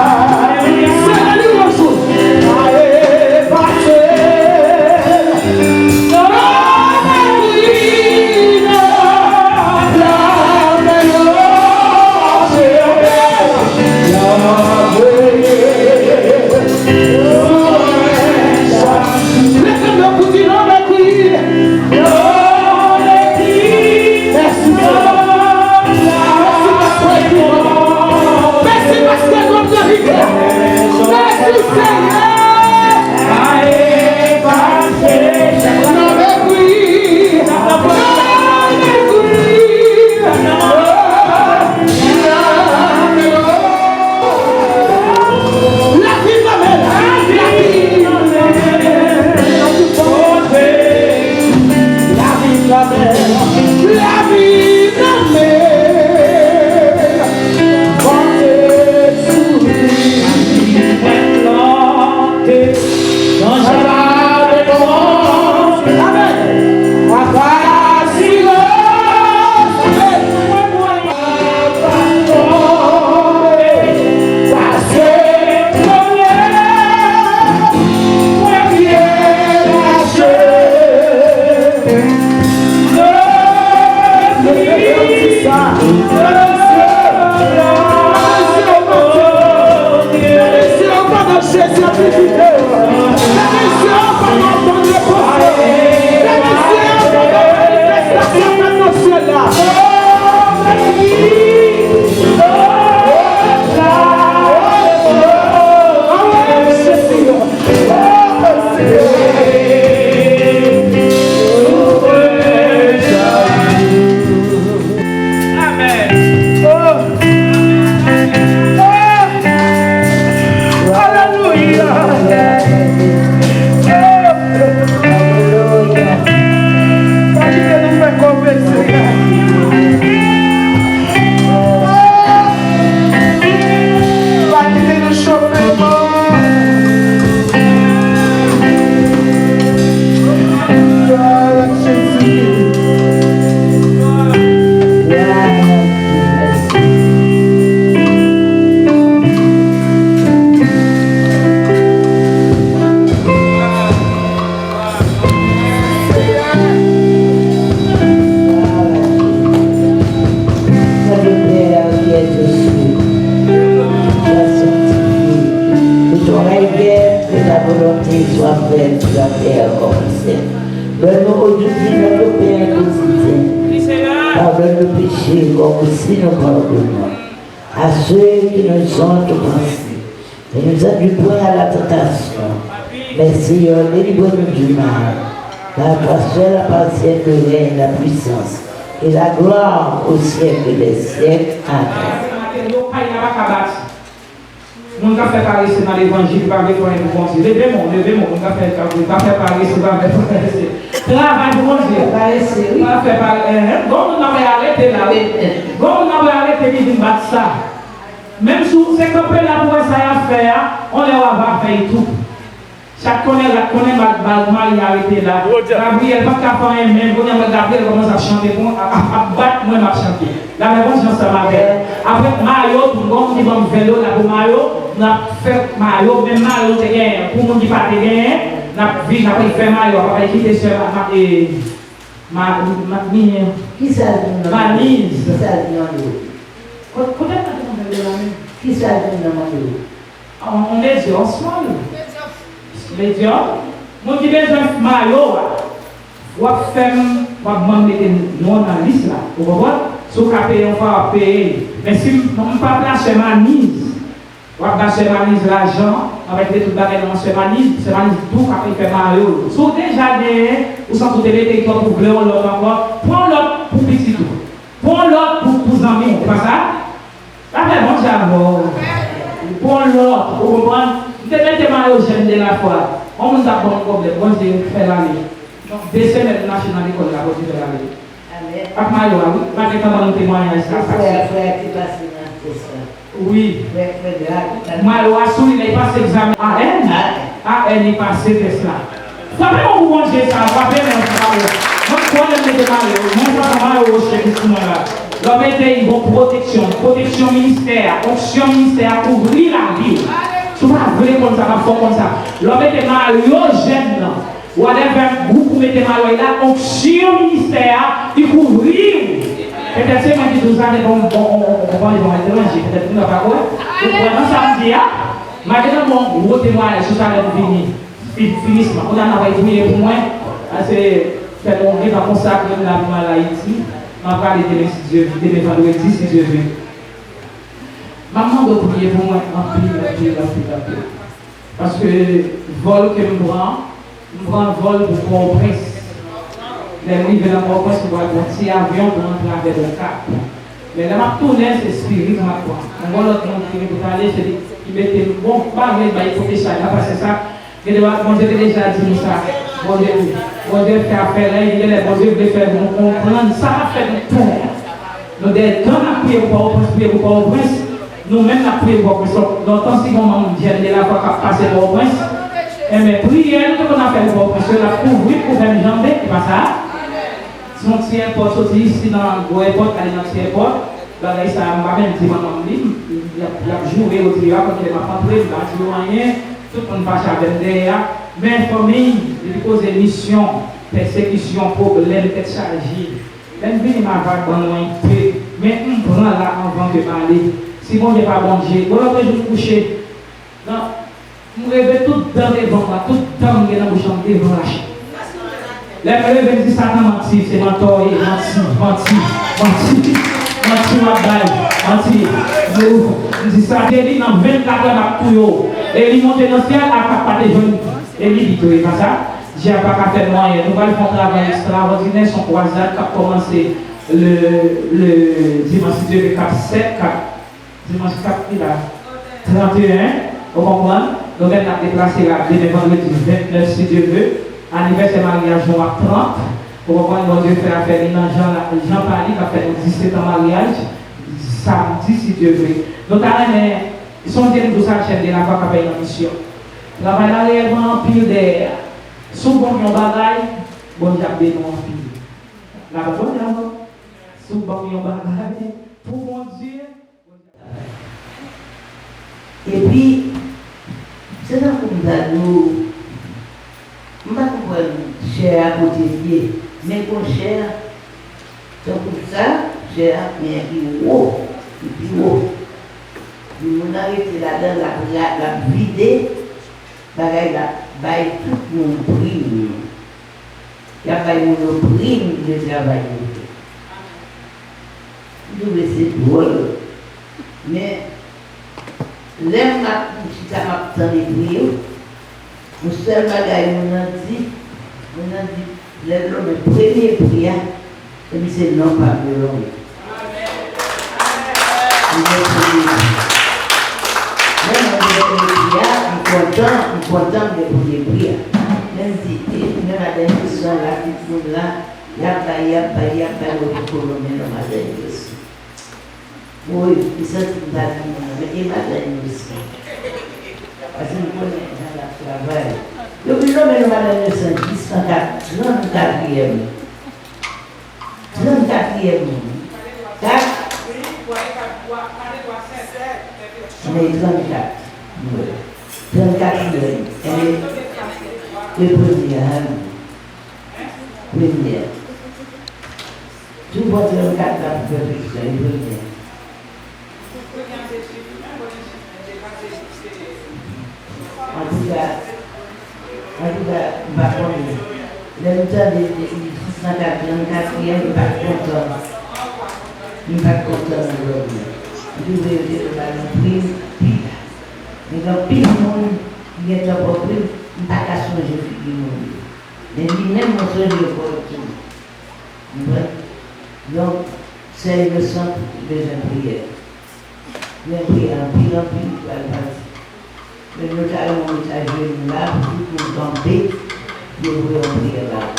Se la louanj ou. Sa e pase. Mèsi, Senyè. Amèn. Oh. Oh. Alelouya. Oh. Pa kite nou fè kòve, Senyè. Pa kite nou chofe, non. Glwa a Jezi. Glwa a Jezi. Notre Père qui es aux cieux, soit sanctifié, que ton règne vienne, que ta volonté soit faite sur la terre comme au ciel. Donne-nous aujourd'hui notre pain quotidien. Pardonne nos péchés comme aussi nous pardonnons à ceux qui nous ont offensés. Ne nous induis point à la tentation, mais Seigneur, délivre-nous du mal. Car à toi seul appartiennent le règne, la puissance et la gloire au siècle des siècles. Amen. Moun k ap fè parese nan levanjil pa vle fè anyen pou Bondye. Leve men w, leve men w, moun k ap fè, pa fè parese, pa fè parese. Travay pou Bondye. Parese, wi. Pa fè pare, enhen. Gon moun nan pral arete la, wi. Gon moun nan pral arete ki vin bat sa. Menm si w se kanpe la pou wè sa y ap fè a, on lè w ava fè y tou. Chat konnen, rat konnen, bal, bal, Maria rete la. Gabriyèl pa t ka fè anyen, men kounye a, Gabriyèl kòmanse ap chante pou mwen, ap, ap, ap bat mwen, m ap chante. Lave konsyans sa m avè l. Apre mayo, tou, gon moun ki ban m ven dola pou mayo, n ap fè mayo, menm mayo nou te genyen, pou moun ki pa te genyen, n ap vi-, n ap fè mayo, papa kite sè ma, ma, e, ma, ma, mi, Kisa l di nan Maniz. Kisa l di nan do? Kot-, kote m mete yon ven dola menm? Kisa l di nan mande w? On, on medyòm, on small. Medyòm. Moun ki bezwen mayo a, w ap fè m, w ap ban m mete non nan lis la. Ou konprann? Si w ka peye yon fwa, w ap peye. Men si m, m pa plasè Maniz, w ap ba sè Maniz lajan, Avèk de tout bagay nan sè Manis, sè Manis tou ka fè mayo. Si w deja genyen, ou santi w te mete twòp, ou vle yon lòt ankò, pran yon lòt pou pitit ou. Pran yon lòt pou, pou zanmi w, se pa sa? Lapè Bondye avè w. Pran yon lòt, ou konprann? M te mete mayo jèn de lafwa. Yon moun t ap ban m pwoblèm, Bondye fè l ale. De semèn m mache nan lekòl la, Bondye fè l ale. Amèn. Ak mayo a, wi. M pa gentan ban nou temwayaj sa. Frè, frè a ki pase nan tès la. Wi. Frè, frè Drak. Mayo a sou li, lè l pase egzamen A N. A N. A N, li pase tès la. Frape mwen pou Bondye sa, frape mwen sa, frape. Mwen kwè lè m mete mayo, mwen sa mayo woche ki sou mwen la. Lè w mete l, gon pwoteksyon, pwoteksyon ministè a, onksyon ministè a kouvri lavi w. Si w pa vle konn sa, m ap fè w konn sa. Lè w mete mayo jèn nan, whatever gwoup ou mete mayo la, onksyon ministè a, li kouvri w. Petèt se mwen ki di w sa, se bon, bon, bon, bon, bon, bon, etranje, petèt moun nan pa kwè. Ou kwè nan sa m di a? M a gentan ba w yon gwo temwayaj sou sa lè m vini. Fi-, finisman. Kounye a n a pral priye pou mwen. Paske fè nou gentan konsakre m la pou m al Ayiti. M a prale demen, si Dye vle, demen vandredi, si Dye vle. M ap mande w priye pou mwen anpil, anpil, anpil, anpil. Paske vòl ke m pran, m pran vòl pou Pòtoprens. Lè m rive nan Pòtoprens, m pral pran ti avyon pou m antre avè l Okap. Men lè m ap tounen, se Spirit m ap pran. Yon bon lòt moun ki gen pou t ale, se li ki mete m. Bon, pa vle bay kote chay la, paske sa, gen de lwa, Bondye te deja di nou sa. Bondye, Bondye fè afè l, gen de lè Bondye vle fè nou konprann sa k ap fè nou pè. Nou dèyè tan n ap priye pou Pòtoprens, priye pou Pòtoprens, nou menm n ap priye pou Pòtoprens. Lontan si gon manm jèn de lafwa k ap pase Pòtoprens, enben priyè nou te konn ap fè pou Pòtoprens yo, l ap kouvri l pou fè n janbe, e pa sa. Se yon ti èpòt, soti isi nan gwo èpòt, ale nan ti èpòt. Bagay sa a, m pa menm di manman m li, l ap, l ap joure yo, di yo a, kote m ap antre, m pa di yo anyen, tout moun fache avè m dèyè a. Men fanmi, depi koze misyon, pèsekisyon, pwoblèm, tèt chaje, lè m vini m a va ban nou enpe, men m pran la anvan ke m ale. Si Bondye pa Bondye, bon lòt jou m kouche. Nan, m reve tout dan devan m la, tout dan m gen nan bouch lan, m devan lache. Lè m leve, m di Satan manti, se mantò w ye, manti, manti, manti, manti w ap bay, manti. M di Satan, li nan vennkat è m ap touye w. Eli monte nan syèl, Akab pa te jwenn Eli, li touye, pa sa? Dyab pa ka fè nou anyen. Nou pral fè yon travay ekstrawòdinè, se yon kwazad k ap kòmanse le, le dimanch, si Dye vle, k ap sèt, k ap Dimanch kat ki la? Tranteyen, ou konprann? Nou menm n ap deplase la demen vandredi ventnèf, si Dye vle. Anivèsè maryaj nou ap trant. Ou konprann? Bondye fè afè li nan jan la, jan pa li, k ap fè nou disèt an maryaj, samdi, si Dye vle. Nou ta renmen, sonje m di w sa, chèf de lafwa k ap bay nan misyon. Travay la reyèlman anpil dèyè a. Si w ban m yon bagay, Bondye ap beni w anpil. N ap abòne avè w. Si w ban m yon bagay, pou Bondye, Epi, se tankou m ta di w, m pa konprann chè a kote l ye, men gon chè, tankou sa, chè a, men ki wo, ki pi wo. Yon moun arete ladan l, l ap, l ap, l ap vide bagay, l ap bay tout moun prim. Y ap bay moun yo prim de travay yo fè. M twouve se dwòl. Men, lè m ap, m chita, m ap tann epi yo, yon sèl bagay moun nan di, moun nan di, lè l lonmen premye pri a, se misye non pa m yo lonmen. Li gen premye pri. Lè mwen gen premye pri a, m kontan, m kontan m gen premye pri a. Men m di, e, men madan Wilson la, pitit moun la, y ap bay, y ap bay, y ap bay, mwen poko lonmen non madan Wilson. Woy, m santi m pa di moun nan, men e madan Wilson. Paske m konnen jan l ap travay. Yo vin lonmen non madan Wilson jis nan kat, trannkatriyèm. Trannkatriyèm moun. Kat. Anmwey, trannkat. Wi. Trannkatriyèm. Enben, e premye a, wi. Premye a. Tou bon trannkat la pou fè plis, e premye a. Antouka, antouka, m pa konnen. Lè m tande de, de sis san kat, trannkatriyèm, m pa t kontan. M pa t kontan nan lòd mwen. M twouve yo te dwe ba nou prim pi la. Men gen anpil moun Gentan pòv li, m pa ka sonje figi moun yo. Men li menm, mwen sonje l kòrèkteman. Konprann? Donk, sè Inosan bezwen priyè. Li bezwen priyè anpil, anpil, pou l pral pati. Men nou ta renmen w mete ajenou la, pou tout moun kanpe, pou yo voye yon priyè ba ou.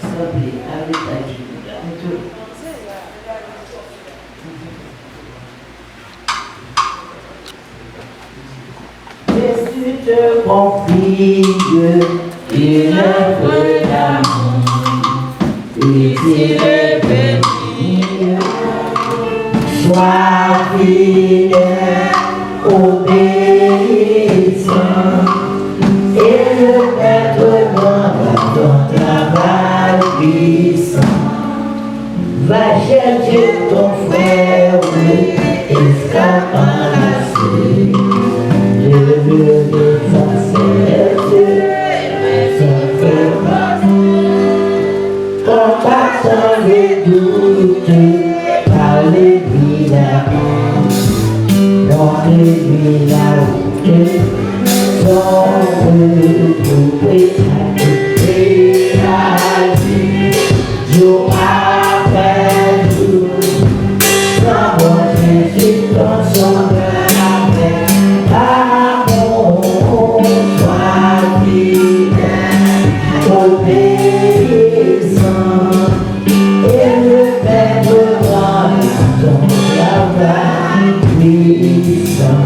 Kanpe, al mete ajenou la. Mete w. Jésus te confie une œuvre d'amour, et il est venu. Sois fidèle, obéissant, et le Maître rendra ton travail puissant. Va chercher ton frère, esclave enlacé, le vieux des ancêtres, son frère. Combattant les doutes par les vies d'amour, montre-lui la route, son retour est à côté. Jou apre jou, san bon Jezi pran sovè avèk amou, swa fidèl, obeyisan, e le Pè pran ton travay pwisan.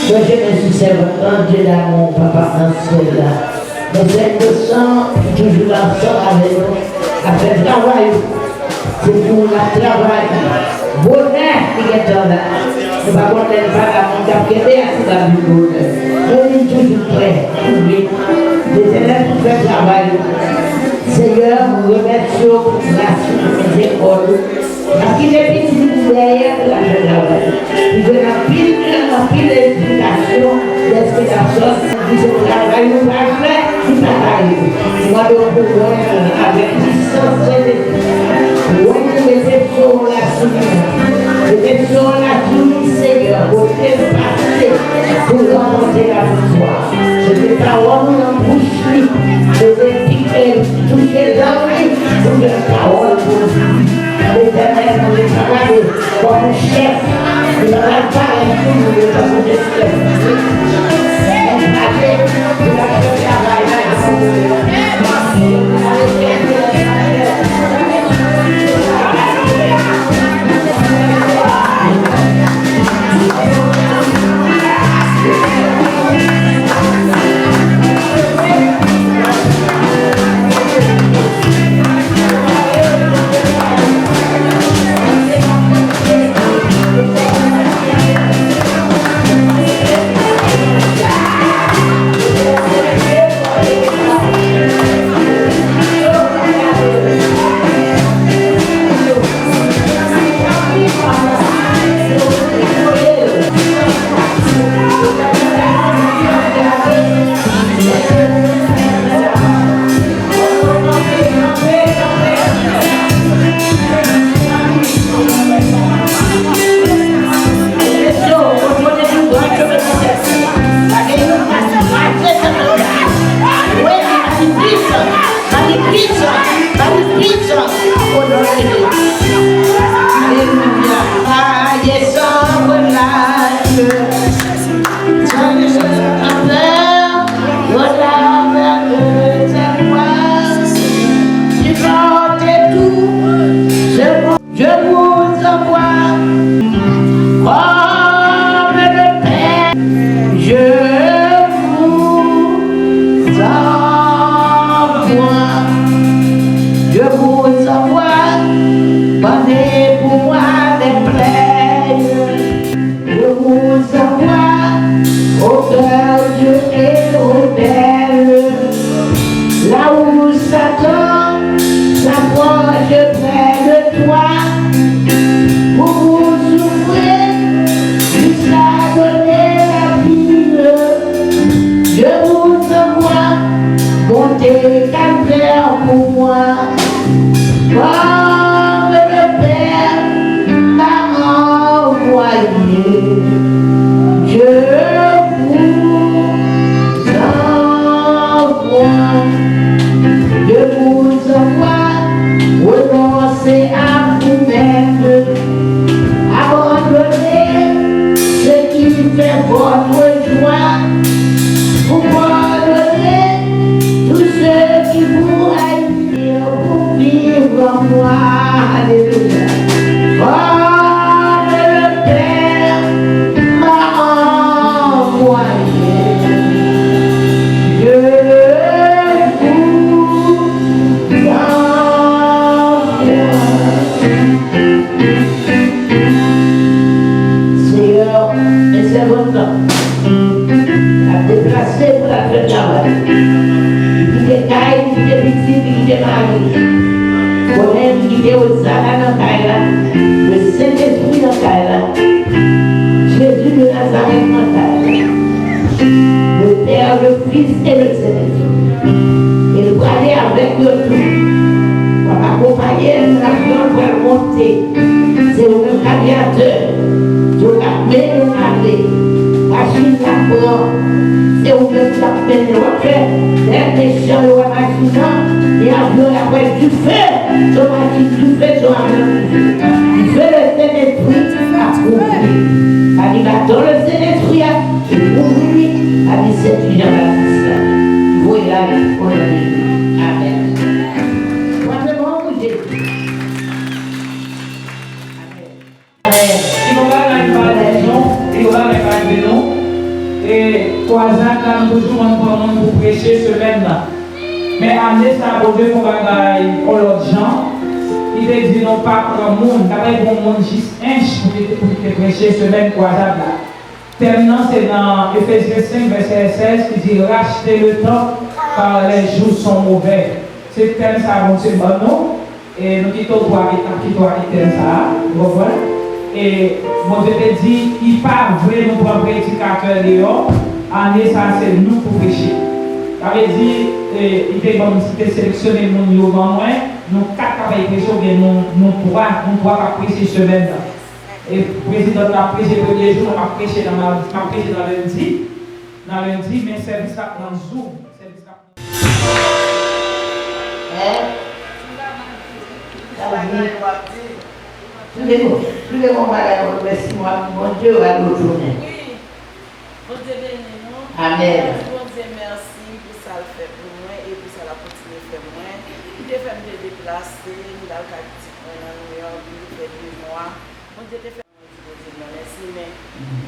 Ke Jezi sèvant, Dye damou, Papa nan syèl la. Men sè Inosan toujou la ansanm avè nou, ap fè travay ou. Se pou w n ap travay. Bonè li gentan la. Nou pa konn lè l pa la, moun k ap kenbe a se l ap vin bonè. Men li toujou prè pou vin. Letènèl pou fè travay ou. Senyè, mwen remèsye w pou gras ou, pou mizerikòd ou. N ap kite pitit li pou dèyè pou l al fè travay li. Li jwenn anpil grenn, anpil edikasyon, lesplikasyon, li se travay nou pral fè, li pa kare nou. Nou mande w pou wè nou avèk pisans Sentespri. Wè nou, mete fon w la sou li. Mete fon w la sou li, Senyè, kote l pase, pou l ranpòte laviktwa. Mete pawòl ou nan bouch li. Mete pike l, touche lang li, pou l fè pawòl pou li. Letènèl, nou deklare kòm yon chèf, nou pa pral parèt pou nou yo tankou esklav. Nou prale, nou pral fè travay la. Alelouya. Aye san relate. Dieu ne se peur, regarde le terroir. Tu portes tout ce monde. Je vous envoie comme le Père. Je vous envoie. Je vous envoie. Bandez pour moi les plaies. Je vous envoie au deuil et au deuil. Là où Satan s'approche près de toi, pour vous souffrir jusqu'à donner la vie. Je vous envoie monter calvaire pour moi. Comme le Père m'a envoyé, Li kite kay, li kite pitit, li kite mari. Konnen li kite Ozana nan kay la. Le Sentespri nan kay la. Jezi de Nazarèt nan kay la. Le Père, le Fils et le Saint-Esprit. E l prale avèk yo tou. W ap akonpaye l, avyon pral monte. Se ou menm k avyatè. Se ou k ap mennen l ale. Machin l ap pran. Se ou menm k ap mennen l. W ap fè lè mechan yo wè machin nan, e avyon y ap wè dife. Se yon machin dife, se yon avyon dife. Dife le Sentespri ap kouvri. Sa di baton le Sentespri a, li kouvri li, sa di sèvi Jan Batis la. Voye l ale o non de Jezi. Amèn. Frape bon pou Jezi. Amèn. Amèn. Li gon bagay m pa di nou, li gon bagay m pa di nou. E kwazad la, m toujou konn pran moun pou preche semèn nan. Men ane sa, Bondye fè yon bagay yon lòt jan. Li te di nou pa pran moun, ta pral pran moun jis ench pou li te, pou li te preche semèn kwazad la. Tèm nan se nan Efezyen senk, vèsè sèz, ki di, racheter le temps car les jours sont mauvais. Se tèm sa Bondye ban nou. E nou kite w pou ale, n ap kite w ak tèm sa a, ou konprann? E Bondye te di, li pa vle nou pran predikatè deyò, ane sa a se nou k pou preche. Sa vle di, e, li te ban m, li te seleksyone moun yo ban mwen, nou kat k ap preche oubyen nou, nou twa, nou twa k ap preche semèn nan. E prezidan t ap preche premye jou, m ap preche nan madi, m ap preche nan lendi, nan lendi, men sèvis la ap nan Zoom. Sèvis la ap nan Hein? Sa w di? Tou de bon, tou de bon bagay, bon, mèsi, mwen, Bondye va nou tounen. Bondye beni nou. Amèn. Mwen di Bondye mèsi pou sa l fè pou mwen e pou sa l ap kontinye fè mwen. Li te fè m te deplase, m t al kay pitit mwen nan New York, m te fè de mwa. Bondye te fè mwen di Bondye mwen mèsi, men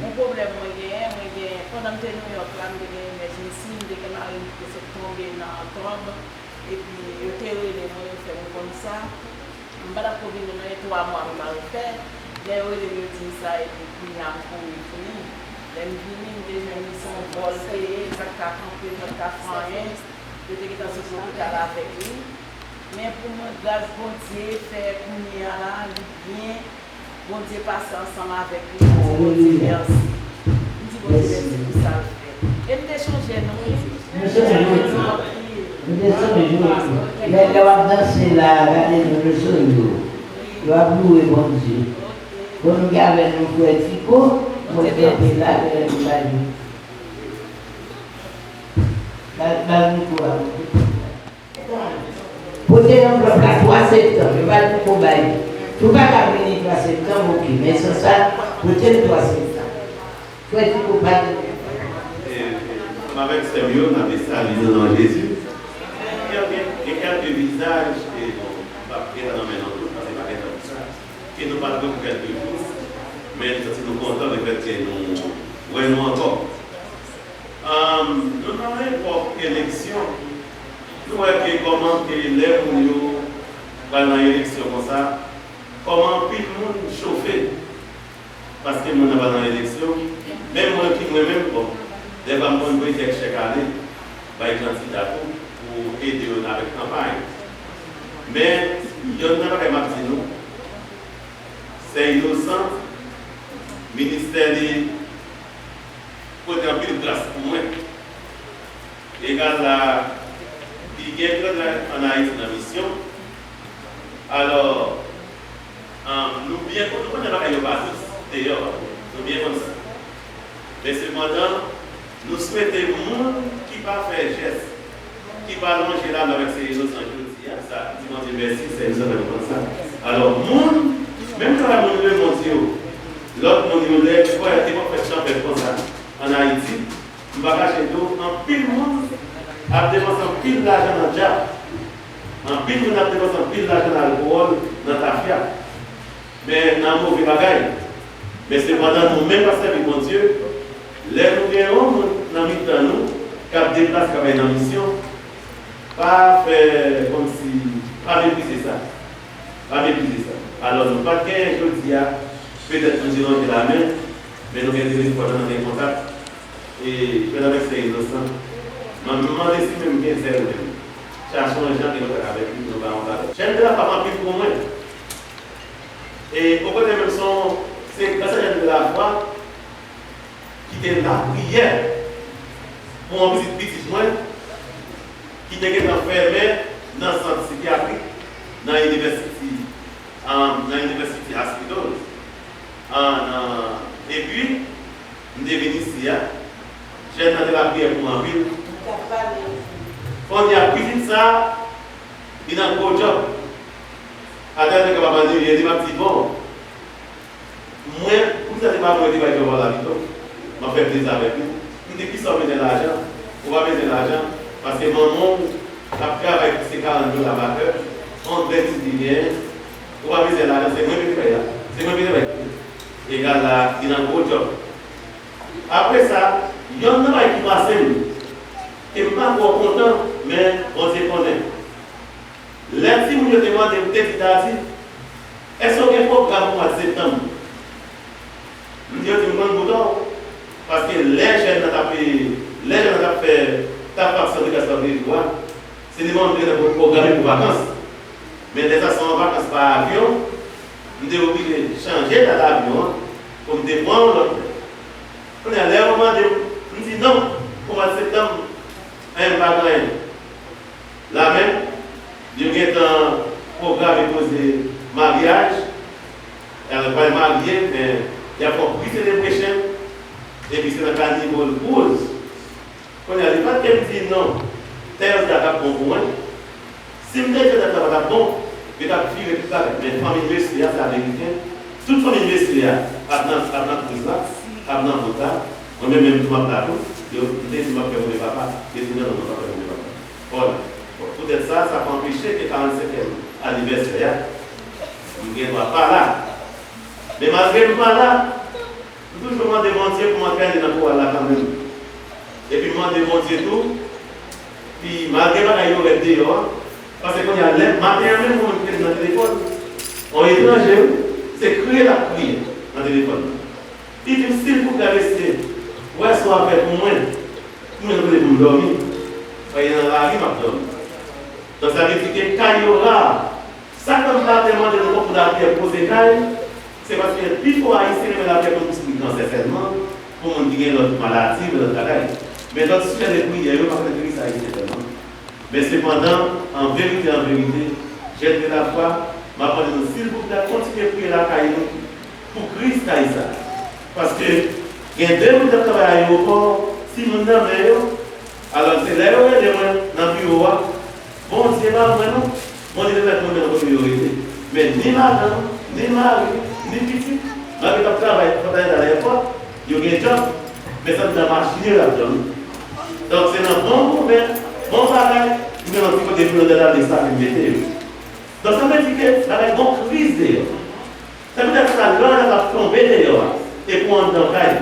yon pwoblèm mwen genyen, mwen gen, pandan m te New York la, m te gen emergency, m te gen mari m ki te sot tonbe nan tonb, epi yo te rele mwen, yo fè m konn sa. M pa t ap ko vini non, e twa mwa m pa refè. Lè yo rele m, yo di m sa, epi kounye a m kouri vini. Lè m vini, m te jwenn li se yon vòl te ye, m pa t ka kanpe, m pa t ka fè anyen. Yo te gentan sot lopital avèk li. Men pou mwen, gras Bondye fè kounye a la, li byen. Bondye pase ansanm avèk li, m di Bondye mèsi. M di Bondye mèsi pou sa l fè. E m te chonje nou, wi. Nou chonje nou. Nou te sonje w tou. Lè, lè w ap danse la, gade nou, nou sonje w. W ap louwe Bondye. Bon, nou gen avè nou frè Tiko, mwen kanpe la, lè nou bay nou. Ba, ba mikwo a, mwen. Pote anvlòp la twa septanm, yo pa t poko bay. Si w pa ka vini twa septanm, oke. Men san sa, pote l twa septanm. Frè Tiko pa gen. E, e, ansanm avèk sè m yo, n ap salye nan non Jezi. Gen, gen, gen kèlke vizaj, e, bon, m p ap gentan nonmen non tout, paske pa gentan pou sa. Ke nou pa t wè pou kèlke jou, men nou santi nou kontan lefètke nou wè nou ankò. Ann, nou nan epòk eleksyon. Nou wè ke kòman ke lè moun yo pral nan eleksyon konsa, kòman anpil moun chofe. Paske moun nan pral nan eleksyon, menm mwen ki mwen menm, bon, dèfwa m konn voye kèk chèk ale bay kandida tou pou ede yo avèk kanpay. Men, yonn nan bagay m ap di nou, sè Inosan, ministè li pote anpil gras pou mwen. Egal la, li gen gran ann Ayiti nan misyon. Alò, ann, nou byen konn, nou konnen bagay yo pa dous deyò, nou byen konn sa. Men sepandan, nou swete moun ki pa fè jès, ki pa lonje lamen avèk sè Inosan jodi a, sa, di Bondye mèsi, sè Inosan fè nou konn sa. Alò, moun, menm travay moun lemonn yo, lòt moun yo, lè kwè yo te konn fè chanpèt konsa ann Ayiti, m pa kache di w, anpil moun ap depanse anpil lajan nan djab. Anpil moun ap depanse anpil lajan nan alkòl, nan tafya. Men nan move bagay. Men sepandan, nou menm k ap sèvi Bondye, lè nou gen yon moun nan mitan nou k ap deplase, k ap bay nan misyon, pa fè kòmsi, pa meprize sa. Pa meprize sa. Alò, nou pa t genyen jodi a, petèt nou te lonje lamen, men nou gen telefòn nan, nou gen kontak. E jwenn avèk sè Inosan. Mwen, m mande si menm gen zèl menm. Chache yon jan ke nou fè avèk li, nou ba yon valè. Jèn de la fwa anpil pou mwen. E, okontrè, menm se yon, se gras a Jèn de la fwa ki te lapriyè pou yon pitit pitit mwen ki te gentan fèmen nan sant sikyatrik nan University, um, nan University Hospital. An, an, epi, m te vin isi a, jèn nan te lapriyè pou mwen anpil. Kounye a, pitit sa a, li nan gwo djòb. Atè, nèg la pa anniye, li pa di, bon, mwen, poukisa se pa mwen ki bay djòb la pito? M ap fè plezi avèk li. M di, kisa w bezwen lajan? Ou pa bezwen lajan, paske manman w ap travay pou se karant dola pa kè, yon grenn ti li genyen. Ou pa bezwen lajan, se mwen ki fè a. Se mwen ki fè. Egal la, li nan gwo djòb. Apre sa, yonn nan bagay ki pase m, ke m pa twò kontan, men Bondye konnen. Lè timoun yo te mande m, m te di Dadi, èske w gen pwogram pou mwa septanm? M di yo di m konn bout an, paske lè jèn nan t ap, lè jèn nan t ap fè, t ap fè aksyon de gras nan de jou a, se li menm m te gentan pwograme pou vakans. Men lè sa se yon vakans pa avyon, m te oblije chanje dat avyon an pou m te pran yon lòt lè. Kounye a, lè yo mande m, m di non, pou mwa septanm, anyen m pa gen anyen. La menm, yo gentan pwograme koze maryaj. Alò, yo pral marye, men y ap fè yon pre-celebration, epi se nan Carnival Cruise. Kounye a, li pa t ke m di non, tèl dat ap bon pou mwen. Si m te di dat la pa t ap bon, yo t ap vire tout bagay. Men fanmi mesye a, se ameriken. Tout fanmi mesye a ap nan, ap nan kriz la, ap nan vòt la. Mwen menm, menm tou m ap la tou. Yo, m te di m ap fè move papa. Yo di non, non, non, pa fè move papa. Vwala. Bon, poutèt sa, sa pa anpeche ke karannsenkyèm anivèsè a, m gen dwa pa la. Men malgre m pa la, m toujou mande Bondye pou m antre nan koral la kanmenm. Epi m mande Bondye tou, pi malgre bagay yo rèd deyò a, paske kounye a, lè maten an menm, mwen menm ki te nan telefòn, yon etranje, wi, se kriye l ap kriye nan telefòn nan. Li di m, silvouplè, mesye, wè sa w ap fè pou mwen, pou mwen kote pou m dòmi. Paske nan lari, m ap dòmi. Donk, sa vle di ke kay yo ra. Sa k fè m pa te mande nou konkou lapriyè poze kay, se paske pifò Ayisyen renmen lapriyè kont pou sou kansè sèlman, pou moun ki gen lòt maladi, lòt bagay. Men lòt sijè de priyè yo pa fè enterese Ayisyen sèlman. Men sepandan, an verite, an verite, jèn de lafwa, m ap mande nou, silvouplè, kontinye priye lakay nou pou kriz kay sa. Paske gen de moun k ap travay ayewopò, timoun nan men yo, alò se lè yo rele mwen nan biwo a, Bondye pa mwen non. Bondye te mèt mwen nan kote yo rete. Men ni madanm, ni mari, ni pitit, malgre t ap travay, pandan yo t al ayewopò, yo gen djòb, men sa t nan machin yo y ap dòmi. Donk, se nan bon gouvèn, bon bagay, m gen yon ti kote pou yo nan dal de sa vin mete yo. Donk, sa vle di ke bagay gon kriz deyò. Se poutèt sa, lè yon nèg ap tonbe deyò a, epi w anndan kay,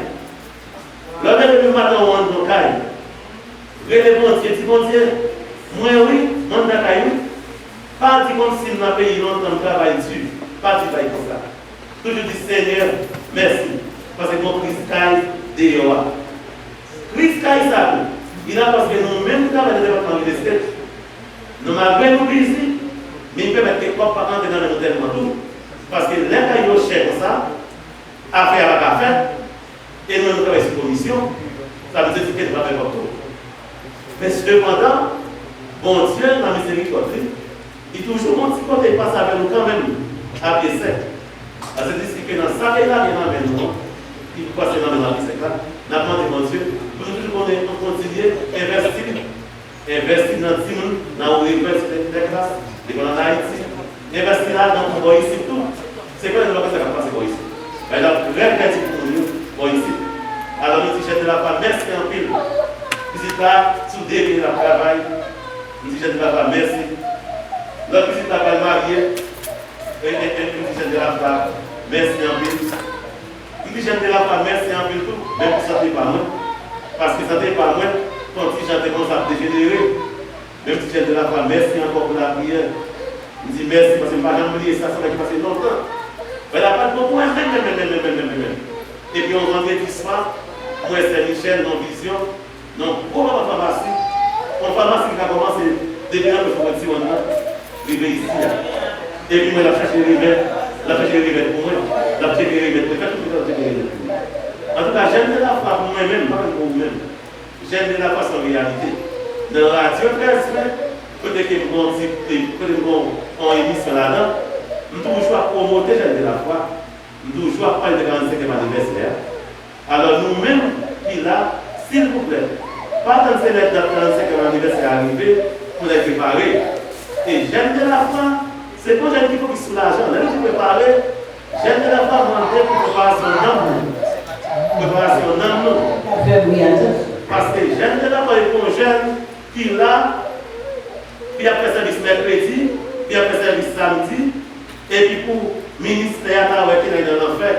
lè w leve maten w anndan kay, rele Bondye, di, Bondye, mwen wi, m anndan kay wi. Pa di kòmsi m nan peyi lontan, m travay di. Pa di bagay konsa. Toujou di, Senyè, mèsi, paske gon kriz kay deyò a. Kriz kay sa tou, li la paske nou menm ki travay nan depatman real estate, nou malgre nou bizi, men li pèmèt ke kòb pa antre nan men nou tèlman tou. Paske lè kay yo chè konsa, afè a pa ka fèt, e nou menm nou travay sou komisyon, sa vle di ke nou pa fè kòb tou. Men sepandan, Bondye nan mizerikòd li, li toujou gon ti kote pase avè nou kanmenm, a pye sèk. Sa se di ke nan sa ke l lage nan men nou an, li pase nan men nou a pye sèk la, n ap mande Bondye pou nou toujou konnen pou kontinye envèsti, envèsti nan timoun, nan ouvri lekòl, lekòl la, lekòl ann Ayiti, envèsti ladan pou bò isit tou. Se konnen nou pa konn sa k ap pase bò isit. Men l ap trè kredi pou moun yo bò isit. Alò, nou di jèn de lafwa mèsi anpil. Pitit la, sou de pye l ap travay. Nou di jèn de lafwa mèsi. Lòt pitit la pral marye. E, e, e, nou di jèn de lafwa mèsi anpil. M di jèn de lafwa mèsi anpil tou, men pou sante pa mwen. Paske sante pa mwen, t on ti jan te kòmanse ap dejenere. Men m di jèn de lafwa mèsi ankò pou lapriyè. M di mèsi paske m pa janm bliye sa, se yon bagay ki pase lontan. Bagay la pa t bon pou mwen menm, menm, menm. Epi yon vandredi swa, m wè sè Michèl nan vizyon, nan gwo papa famasi, Depi anpè fò mwen ti wonn nan rive isi a. Epi mwen l ap chache remèd, l ap chache remèd pou mwen, l ap cheke remèd pou mwen, fè tout sa l ap cheke remèd pou mwen. Antouka, jèn de lafwa pou mwen menm, pa menm pou ou menm. Jèn de lafwa se yon reyalite. Nan radyo trèz mè, kote ke m gon ti, kote m gon yon emisyon ladan, m toujou ap pwomote jèn de lafwa. M toujou ap pale de karannsenkyèm anivèsè a. Alò, nou menm ki la, silvouplè, pa tann se lè dat karannsenkyèm anivèsè a rive pou nèg prepare. E jèn de lafwa, se pa yon jèn ki fokis sou lajan. Lè nou di prepare, jèn de lafwa mande pou preparasyon nanm nou. Preparasyon nanm nou. Paske jèn de lafwa e pa yon jèn ki la, ki ap fè sèvis mèkredi, ki ap fè sèvis samdi, epi pou ministè a ta wè ke n al nan lanfè,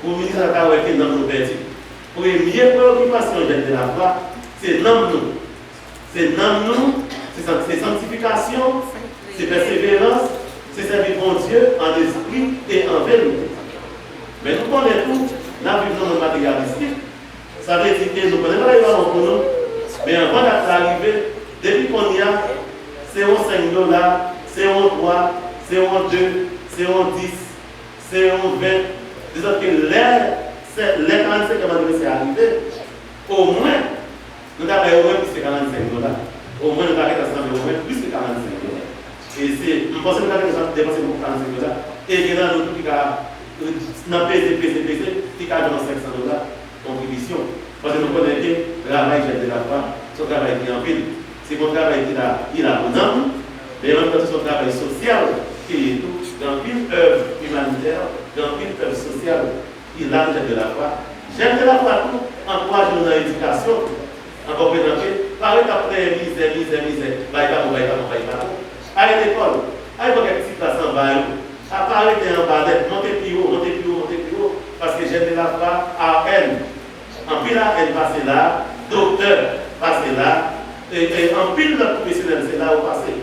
pou ministè a ta wè ke nanm nou pèdi. Premye preyokipasyon jèn de lafwa, se nanm nou. Se nanm nou, se san-, se sanktifikasyon, se pèseverans, se sèvi Bondye an espri e an verite. Men nou konnen tou, n ap viv nan mond materyalistik. Sa vle di ke nou konnen bagay yo pa bon pou nou, men anvan dat la rive, depi kounye a, se yon senk dola, se yon twa, se yon de, se yon dis, se yon ven, de sòt ke lè, se, lè karannsenkyèm anivèsè a rive, omwen, nou ta bay omwen plis ke karannsenk dola. Omwen, nou ta gentan sanble omwen plis ke karannsenk dola. E se, m panse nou ta gentan depanse plis ke karannsenk dola. E gen nan nou tou ki ka, nan peze, peze, peze, ki ka jwenn yon senk san dola. Kontribisyon. Paske nou konnen ke travay jèn de lafwa, se yon travay ki anpil. Se pa yon travay ki la, ki la pou nanm, men an menm tan, se yon travay sosyal ke li ye tou. Gen anpil èv imanitè, gen anpil èv sosyal ki la pou jèn de lafwa. Jèn de lafwa tou, ankouraje nou nan edikasyon, an konprenan ke pa ret ap plenyen mizè, mizè, mizè, bay pa bon, bay pa bon, bay pa bon. Al lekòl, al pran kèk ti klas anba yo. A pa rete anba nèt, monte pi wo, monte pi wo, monte pi wo, paske jèn de lafwa, A N, anpil A N pase la, doktè pase la, e, e anpil lòt pwofesyonèl se la yo pase.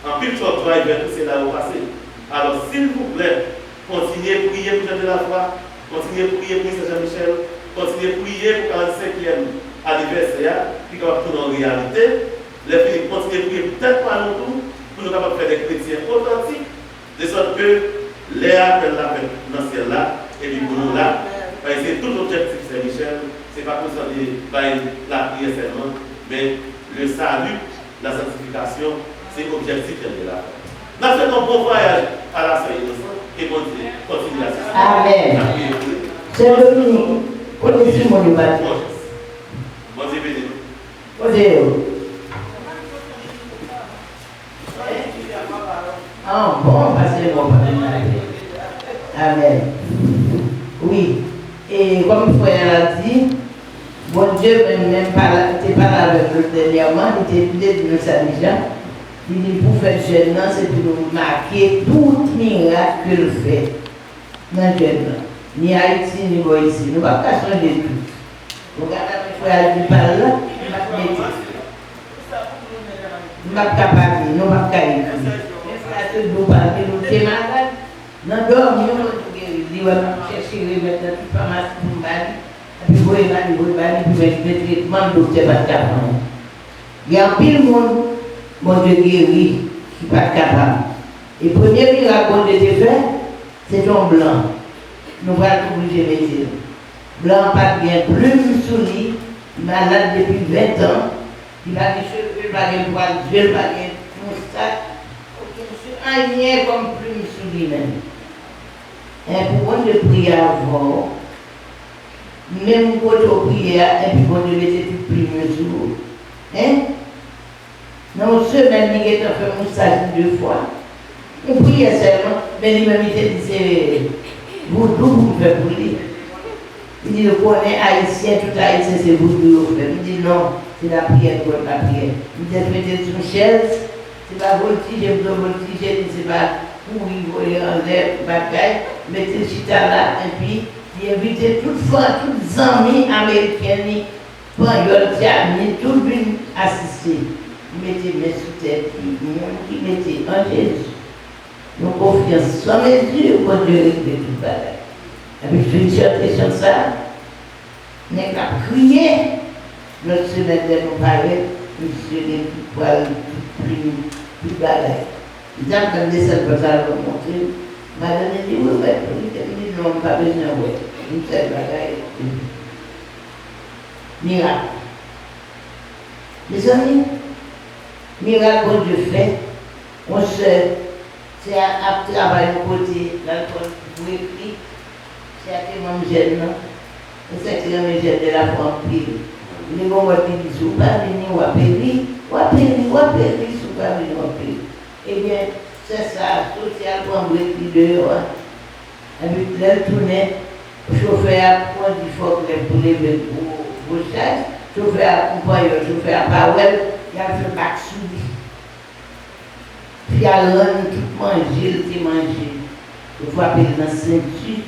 Anpil truck driver tou se la yo pase. Alò, silvouplè, kontinye priye pou jèn de lafwa, kontinye priye pou Istè Jean Michel, kontinye priye pou karannsenkyèm anivèsè a, ki kapab tounen yon reyalite. Lè fini, kontinye priye pou tèt pa nou tou, pou nou kapab fè de kretyen otantik. De sòt ke lè apèl la fèt nan syèl la, epi pou nou la, paske se tout objektif Sen Michèl, se pa konsantre bay lapriyè sèlman, men le salut, la sanctification, se objektif Sen Michèl la. N ap swete yon bon vwayaj a la Sen Inosan, ke Bondye kontinye asiste. Amèn. N ap priye pou li. Sè Dominique, kote Simon yo pati? Bondye beni nou. Kote yo? Ah, bon, pastè, bon, pa vin la. Amèn. Wi. E kòm frè a di, Bondye menm, menm pale, te pale avèk nou dènyèman, li te, li te di nou sa deja. Li di pou fèt jèn nan, se pou nou make tout mirak ke l fè nan jèn nan. Ni Ayiti, ni bò isi. Nou p ap ka sonje tout. Ou gade frè a di pa l la, m ap mete. M ap ka pale, nou p ap ka ekri. Men frè a te di w pa l, men nou te malad. Nan dòmi, yon moun te geri. Li wè m ap chèche remèd nan tout famasi pou m ba li. Epi voye ba li, voye ba li, pou mèt gen tretman, doktè pa t ka pran. Gen anpil moun, Bondye geri, ki pa t kapab. E premye mirak Bondye te fè, se te yon blan. Nou pral oblije mete l. Blan an pa t gen plim sou li, li malad depi ven tan, li pa gen cheve, li pa gen pwal, je l pa gen moustak, okenn je, anyen kòm plim sou li menm. En, pou Bondye priye avè w, menm kote w priye a, enpi Bondye mete tout plim yo sou ou. En? Nan yon semèn, li gentan fè moustaj li de fwa. Yon priyè sèlman, men li menm li te di se voudou pou m fè pou li. Li di, yo konnen Ayisyen, tout Ayisyen se voudou yo fè. Li di, non, se lapriyè, nou konn lapriyè. Li te mete l sou chèz, se pa voltije, m di w voltije, li se pa kouri, vole anlè, bagay, mete l chita la, enpi li envite tout fan, tout zanmi ameriken li, Panyòl, Dyamin, tout vin asiste. Li mete men sou tèt li. Moun ki mete an Jezi yon konfyans san mezi, Bondye regle tout bagay. Epi fin chante chan sa, nèg la ap kriye. Lòt semèn, lè nou parèt, Misye gen tout pral, tout plim, tout bagay. Li t ap tann desann pòt la pou l montre m. Madanm li di, "Wi, wè, pou li te vini, non, m pa bezwen wè." Yon sèl bagay, mirak. Mezanmi, mirak Bondye fè, yon sè Sè a ap travay yon kote, l al pran pou ekri. Sè a te manm jèn nan. Yon sè ki renmen jèn de lafwa anpil. Li gon mòd li di, "Si w pa vini, w a peri, w a peri, w a peri, si w pa vini, w a peri." Ebyen, sè sa a soti al pran brek li deyò a. Epi lè l tounen, chofè a kondi fòklèf pou leve gwo, gwo chaj. Chofè a konpanyòn, chofè a pa wè l, y al fè bak sou li. Fi a rann tout manje l te manje. Yo frape l nan senti.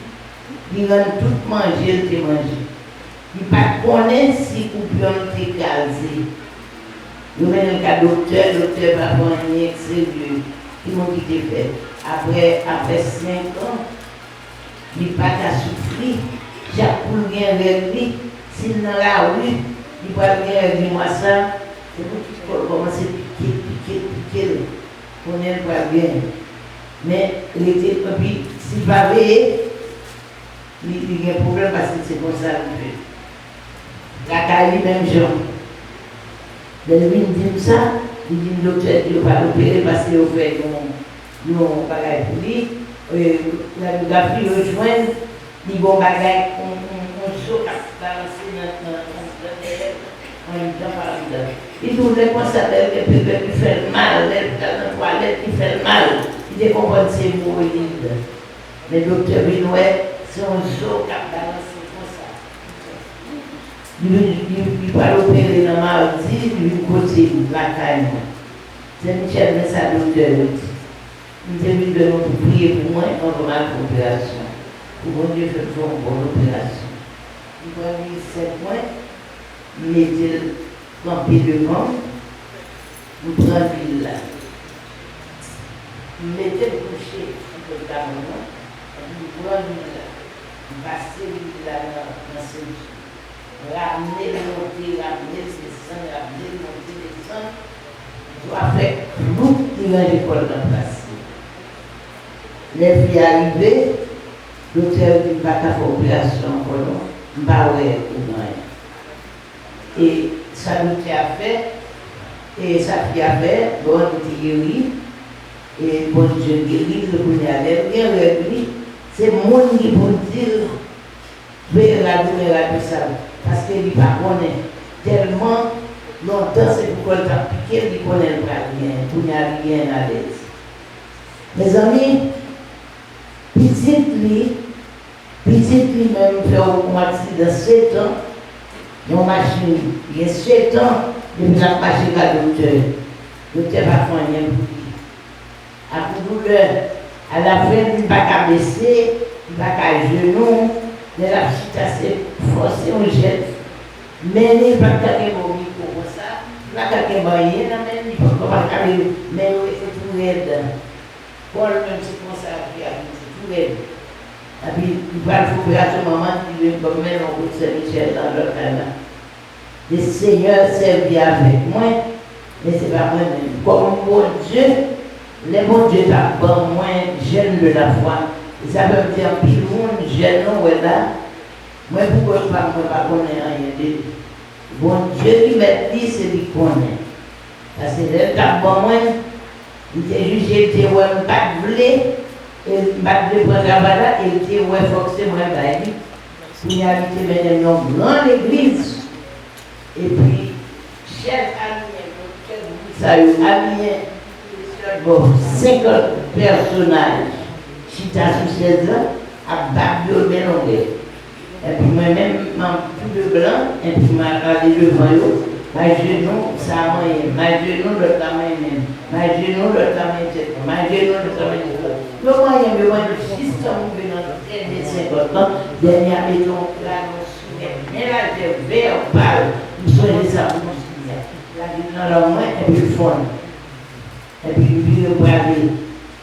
Li rann tout manje l te manje. Li pa t konnen si koupyon l te kraze. Yo mennen l ka doktè, doktè pa fè anyen k serye. Ki moun ki te fè? Apre, apre senk an, li pa ka soufri. Chak kou l gen règ li, si l nan lari, li pral gen règ li mwa sa, se pou tout kò l kòmanse pike l, pike l, pike l. Konnen l pral gen. Men, rete, epi, si l pa veye, li, li gen pwoblèm paske se konsa li fè. Lakay li menm jan. Lè l vin di m sa, li di m doktè di yo pa l opere paske yo fè yon, yon bagay pou li, e, radyografi yo jwenn li gon bagay, yon, yon, yon zo k ap balanse nan, nan, nan, nan dèyè l, anndan pa anndan. Li di w lè konsa, lè l gen pwoblèm, li fè l mal, lè l pral nan twalèt, li fè l mal. Li te konprann se emowoyid. Men doktè vin wè, se yon zo k ap balanse konsa. Li, li, li pral opere nan madi, li vin kote m, lakay mwen. Sè Michèl, men sa doktè yo di. M te vin wè nou pou priye pou mwen anvan m al fè operasyon. Pou Bondye fè m fè yon bon operasyon. M pran lwil sèk mwen, m mete l kanpe devan m, m pran lwil la. M mete l kouche sou kote kamyon an, epi m pran lwil la. M pase lwil la nan, nan senti. Ramne l monte, ramne l desann, ramne l monte, desann. Jou a fèk, ploup, li ranje kò l nan plas li. Lè fi a rive, doktè yo di m pa ka fè operasyon ankò non, m pa wè ou gen anyen. E sa doktè a fè, e sa fi a fè, bon, li te geri, e Bondye geri l, kounye a lè l gen règ li, se moun ki pou l di l, veye rad ou, men rad ou sal. Paske li pa konnen. Tèlman lontan se pou kò l t ap pike l, li konnen l pral byen. Kounye a li byen alèz. Mezanmi, pitit li, pitit li menm fè yon aksidan sèt an, yon machin, gen sèt an, depi l ap mache ka doktè. Doktè pa fè anyen pou li. Ak doulè. Alafen, li pa ka bese, li pa ka ajenou. Lè l ap chita, se fòse yon jès. Men li pa t ka gen bon mikwo konsa, li pa t ka gen bon anyen nan men li, li pa t ka leve. Men yo rete tou rèd. Kò l menm, se konsa l ap vin tou rèd. Epi, li pral fè operasyon, manman di, "Bon, men non, kot sè Michèl nan lòt kay la." Le Senyè sèvi avèk mwen, men se pa mwen menm. Kòm Bondye, lè Bondye t ap ban mwen jèn de lafwa, e sa fè m di anpil moun, jèn nou wè la, mwen pou kont pa m, mwen pa konnen anyen de li. Bondye ki mèt li, se li k konnen. Paske lè l t ap ban mwen, li te jije, li te wè m pa t vle, e m pa t vle pran travay la, e li te wè fòk se mwen bay li. Kounye a, li te mennen m yon gran legliz. Epi, chèz aliyen, doktè Gou sa yo aliyen, bon, senkant pèsonaj chita sou chèz la, ak bab yo byen longè. Epi mwen menm, m ap tou de blan, epi m al ale devan yo, m ajenou, sa a manyen m, m ajenou, lòt la manyen men m, m ajenou, lòt la manyen tèt mwen, m ajenou, lòt la manyen tèt mwen. Yo manyen m, yo manyen m, jistan m rive nan dènye senkant lan, dènye a mete yon kradon sou mwen, men lajè vèbal, m sonje sa pou m sonje a. Lajè nan lang mwen, epi l fonn. Epi m vire m prale.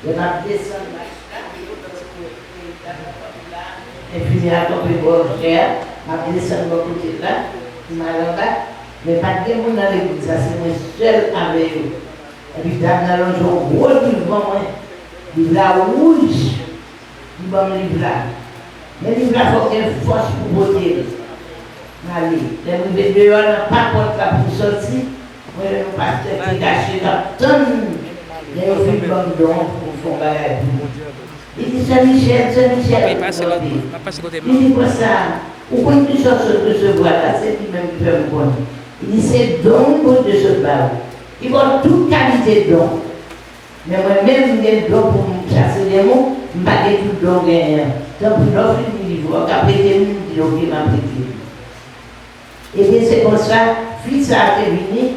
Lè m ap desann mach la, enfimyè a kanpe bò chè a, m ap desann bò kote l la, m al anba, Men pa t gen moun nan legliz la, se mwen sèl avè yo. Epi dam nan lonje yon gwo liv ban mwen. Liv la wouj. Li ban m liv la. Men liv la fò w gen fòs pou pote l. M ale. Lè m rive deyò nan pa pòt la pou m sòti, mwen jwenn yon pastè ki te kache k ap tann lè yo fin ban m don pou m fè yon bagay pou yo. Li di, Sè Michèl, Sè Michèl, m kanpe. Li di konsa, ou konn kisa w sot resevwa la, se li menm ki fè m konnen. Li di, se don Bondye sot ba ou. Li ba w tout kalite don. Men mwen menm, m gen don pou m chase demon, m pa gen tout don genyen an. Tanpri, lè w fin li liv ou a, w ka prete m, m di, oke, m ap prete l. Ebyen, se konsa, fi sa a te vini,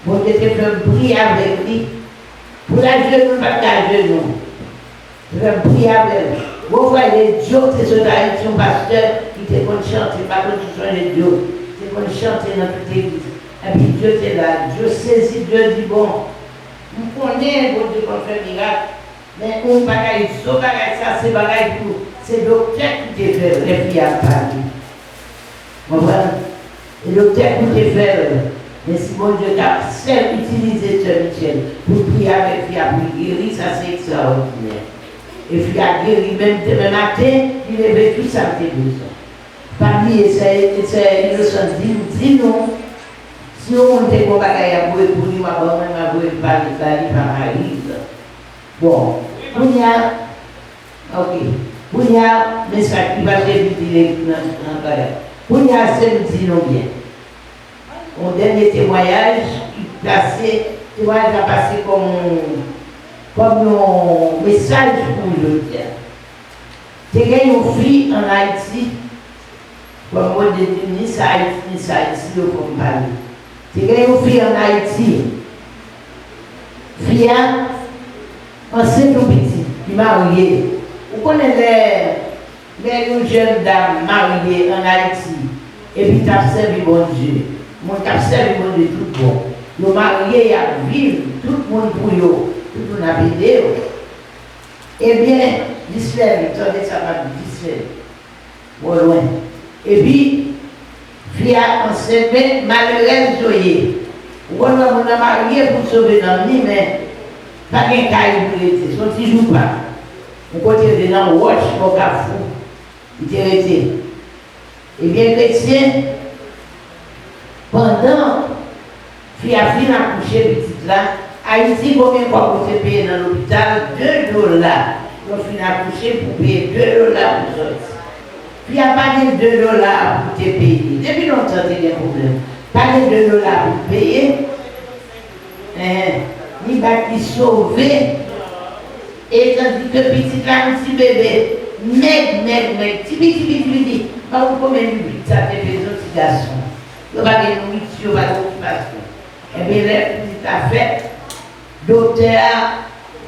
Bondye te fè m priye avèk li. Pou l ajenou, l pa t ka ajenou. Te fè m priye avè l. Gon frè de Dyo te sot Ayiti, yon pastè, ki te konn chante, m pa konn si w sonje Dyo, te konn chante nan tout legliz. Epi Dyo te la, Dyo sezi, Dyo di, bon, m konnen Bondye konn fè mirak, men yon bagay, zo bagay sa, se bagay pou, se doktè ki te fè l, lè fi a ap pale. Konprann? E doktè pou te fè l, men si Bondye t ap sèl itilize sè Michèl pou l priye avèk fi a pou l geri, sa se ekstraòdinè. E fi a geri menm demen maten, li leve tout sa l te bezwen. Pa bliye, sè, sè Inosan di m, di nou, si yon moun te gen yon bagay y ap voye pou li, w a ban mwen, m a voye l ba li, ba li pa mari l. Bon, kounye a, oke. Kounye a, mesaj ki pa te vin di nan, nan kay la. Kounye a, se m di nou byen. Yon dènye temwayaj ki pase, temwayaj la pase kòm yon, kòm yon mesaj pou jodi a. Te gen yon fi ann Ayiti, kòm mwen te di, ni sa Ayiti, ni sa Ayiti, yo fò m pale. Te gen yon fi ann Ayiti. Fi a ansent yon pitit, li marye. Ou konnen lè, lè yon jèn dam marye ann Ayiti, epi t ap sèvi Bondye, moun k ap sèvi Bondye tout bon, yo marye, y ap viv, tout moun pou yo, tout moun ap ede yo. Ebyen, Jislèn, tande sa m ap di, Jislèn. Twò lwen. Epi, fi a ansent, men malerèz yo ye. Ou konn wè moun nan marye pou l sove nanm li, men pa gen kay pou l rete. Se yon ti joupa. Yon kote l rete nan wòch bò kafou. Li te rete. Ebyen, kretyen, pandan fi a fin akouche pitit la, Ayiti, konbyen kòb ou te peye nan lopital? De dola. Lè w fin akouche, pou w peye de dola pou w sòti. Fi a pa gen de dola pou te peye. Depi lontan te gen pwoblèm. Pa gen de dola pou l peye. Enhen. Li bat, li sove. E tandike pitit la, yon ti bebe, mèg, mèg, mèg, ti piti, piti, piti. Pa konn konbyen minit sa te peze yon ti gason. Yo pa gen nouriti, yo pa gen okipasyon. Enben, lè pitit la fèt, doktè a,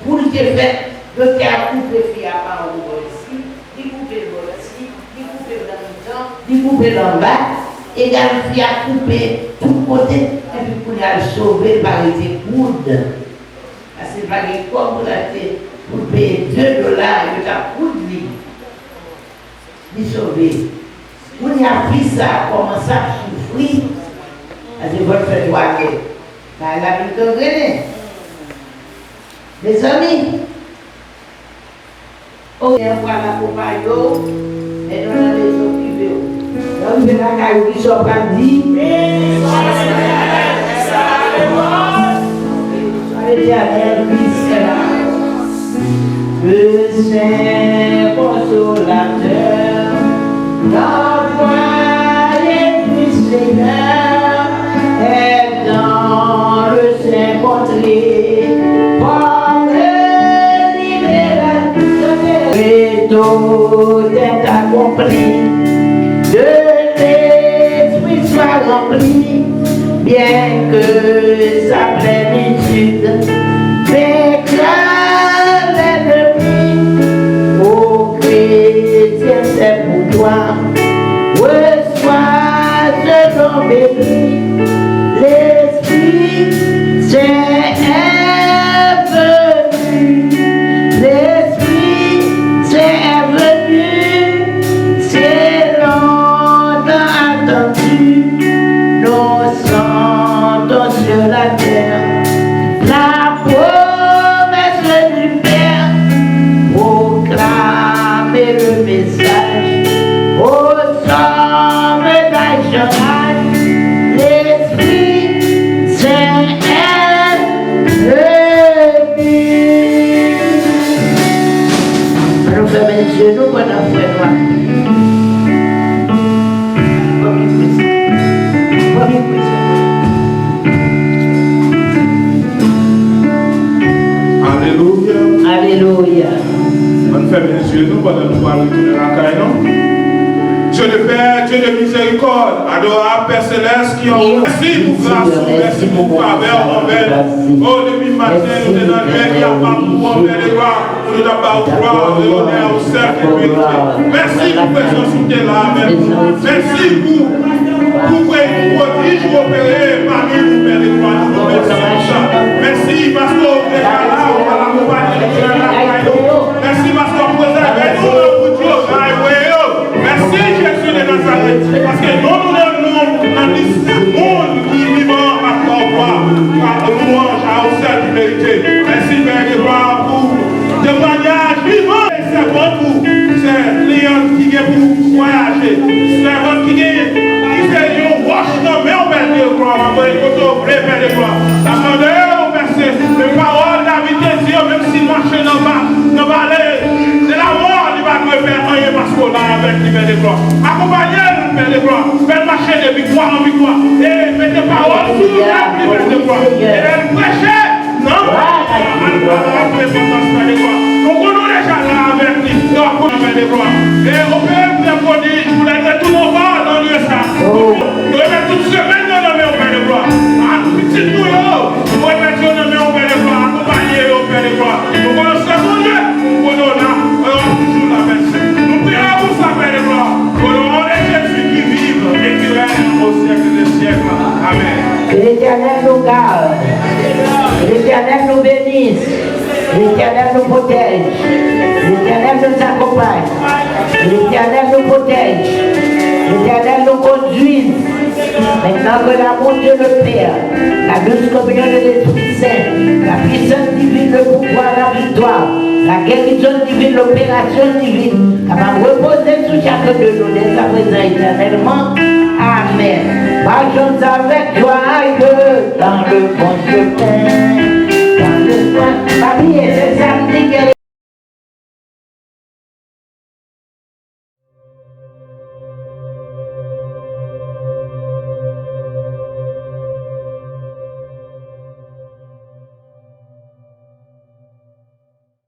pou l te fèt, doktè a koupe fi a pa anwo bò isi, li koupe l bò isi, li koupe l nan mitan, li koupe l anba, egal fi a koupe tout kote, epi kounye a l sove, l pa rete koud. Paske l pa gen kòb pou l achte, pou l peye de dola, yo t ap koud li. Li sove. Kounye a, fi sa a kòmanse ap soufri. Paske fò l fè twalèt. Bagay la vin gangrenen. Mezanmi, o, yon fwa l akonpaye w, men nou nan lezon prive w. Lè w rive lakay ou, kisa w pral di? Béni soit l'Éternel, puisque la Le Saint Consolateur, l'envoyé du Seigneur, est dans le Saint Contrée, comme libérateur. Et tout est accompli, de l'Esprit soit rempli, bien que sa plénitude déclare l'ennemi. Ô chrétien, c'est pour toi. Reçois ce don béni. L'Esprit Saint est venu. L'Esprit Saint est venu. C'est longtemps attendu. Nous Alelouya. Ann fèmen zye nou pandan nou pral retounen lakay nou. Dieu de paix, Dieu de miséricorde, adorable Père céleste qui en haut. Mèsi pou gras ou, mèsi pou favè ou anvè nou. O, depi maten nou te nan lye ki apa pou ou, Pè de glwa, pou nou ta ba ou glwa e onè ou sèl ki merite. Mèsi pou prezans ou te la avèk nou. Mèsi pou Pou pwodij ou opere pami nou, Pè de glwa, nou di w mèsi pou sa. Mèsi paske w deja la, ou pral akonpanye nou nan lakay nou. Mèsi paske w ap prezève nou nan wout yo, nan highway yo. Mèsi, Jezi de Nazarèt, paske non nou nan non nan lis moun ki vivan ap ba w glwa, louwanj a ou sèl ki merite. Mèsi, Pè de glwa, pou temwanyaj vivan. Sèvant ou, se kliyan ki gen pou vwayaje. Sèvant ki gen, ki se yon wòch nan men w, Pè de glwa. Mande kote w vle, Pè de glwa. N ap mande w, Pè Sen, men pawòl David te di yo, menm si l mache nan ba, nan vale de lamò, li pa dwe pè anyen paske w la avèk li, Pè de glwa. Akonpanye l, Pè de glwa. Fè l mache de viktwa an viktwa. E mete pawòl sou tèt li, Pè de glwa. E lè l preche, non, al, al, al, al, repantans, Pè de glwa. Nou konnen w deja la avèk li. Nou ap konnen, Pè de glwa. E opere pou fè pwodij, pou lè retounen ankò nan lye sa. Nou remèt tout semèn nan nan men w, Pè de glwa. Ak pitit nou yo, nou remèt yo nan men w, Pè de glwa. Akonpanye yo, Pè de glwa. Nou konnen w se Bondye, nou konnen w la, e w ap toujou la, mèsi. Nou priye w pou sa, Pè de glwa. Au nom de Jésus qui vit et qui règne au siècle des siècles. Amen. Que l'Éternel nous garde. Que l'Éternel nous bénisse. Que l'Éternel nous protège. Que l'Éternel nous accompagne. Que l'Éternel nous protège. Que l'Éternel nous conduise. Maintenant que l'amour de Dieu le Père, la douce communion de l'Esprit Saint, la puissance divine, le pouvoir, la victoire, la guérison divine, l'opération divine, capable de reposer sur chacun de nous dès à présent éternellement. Amen. Marchons avec joie et dans le bon chemin.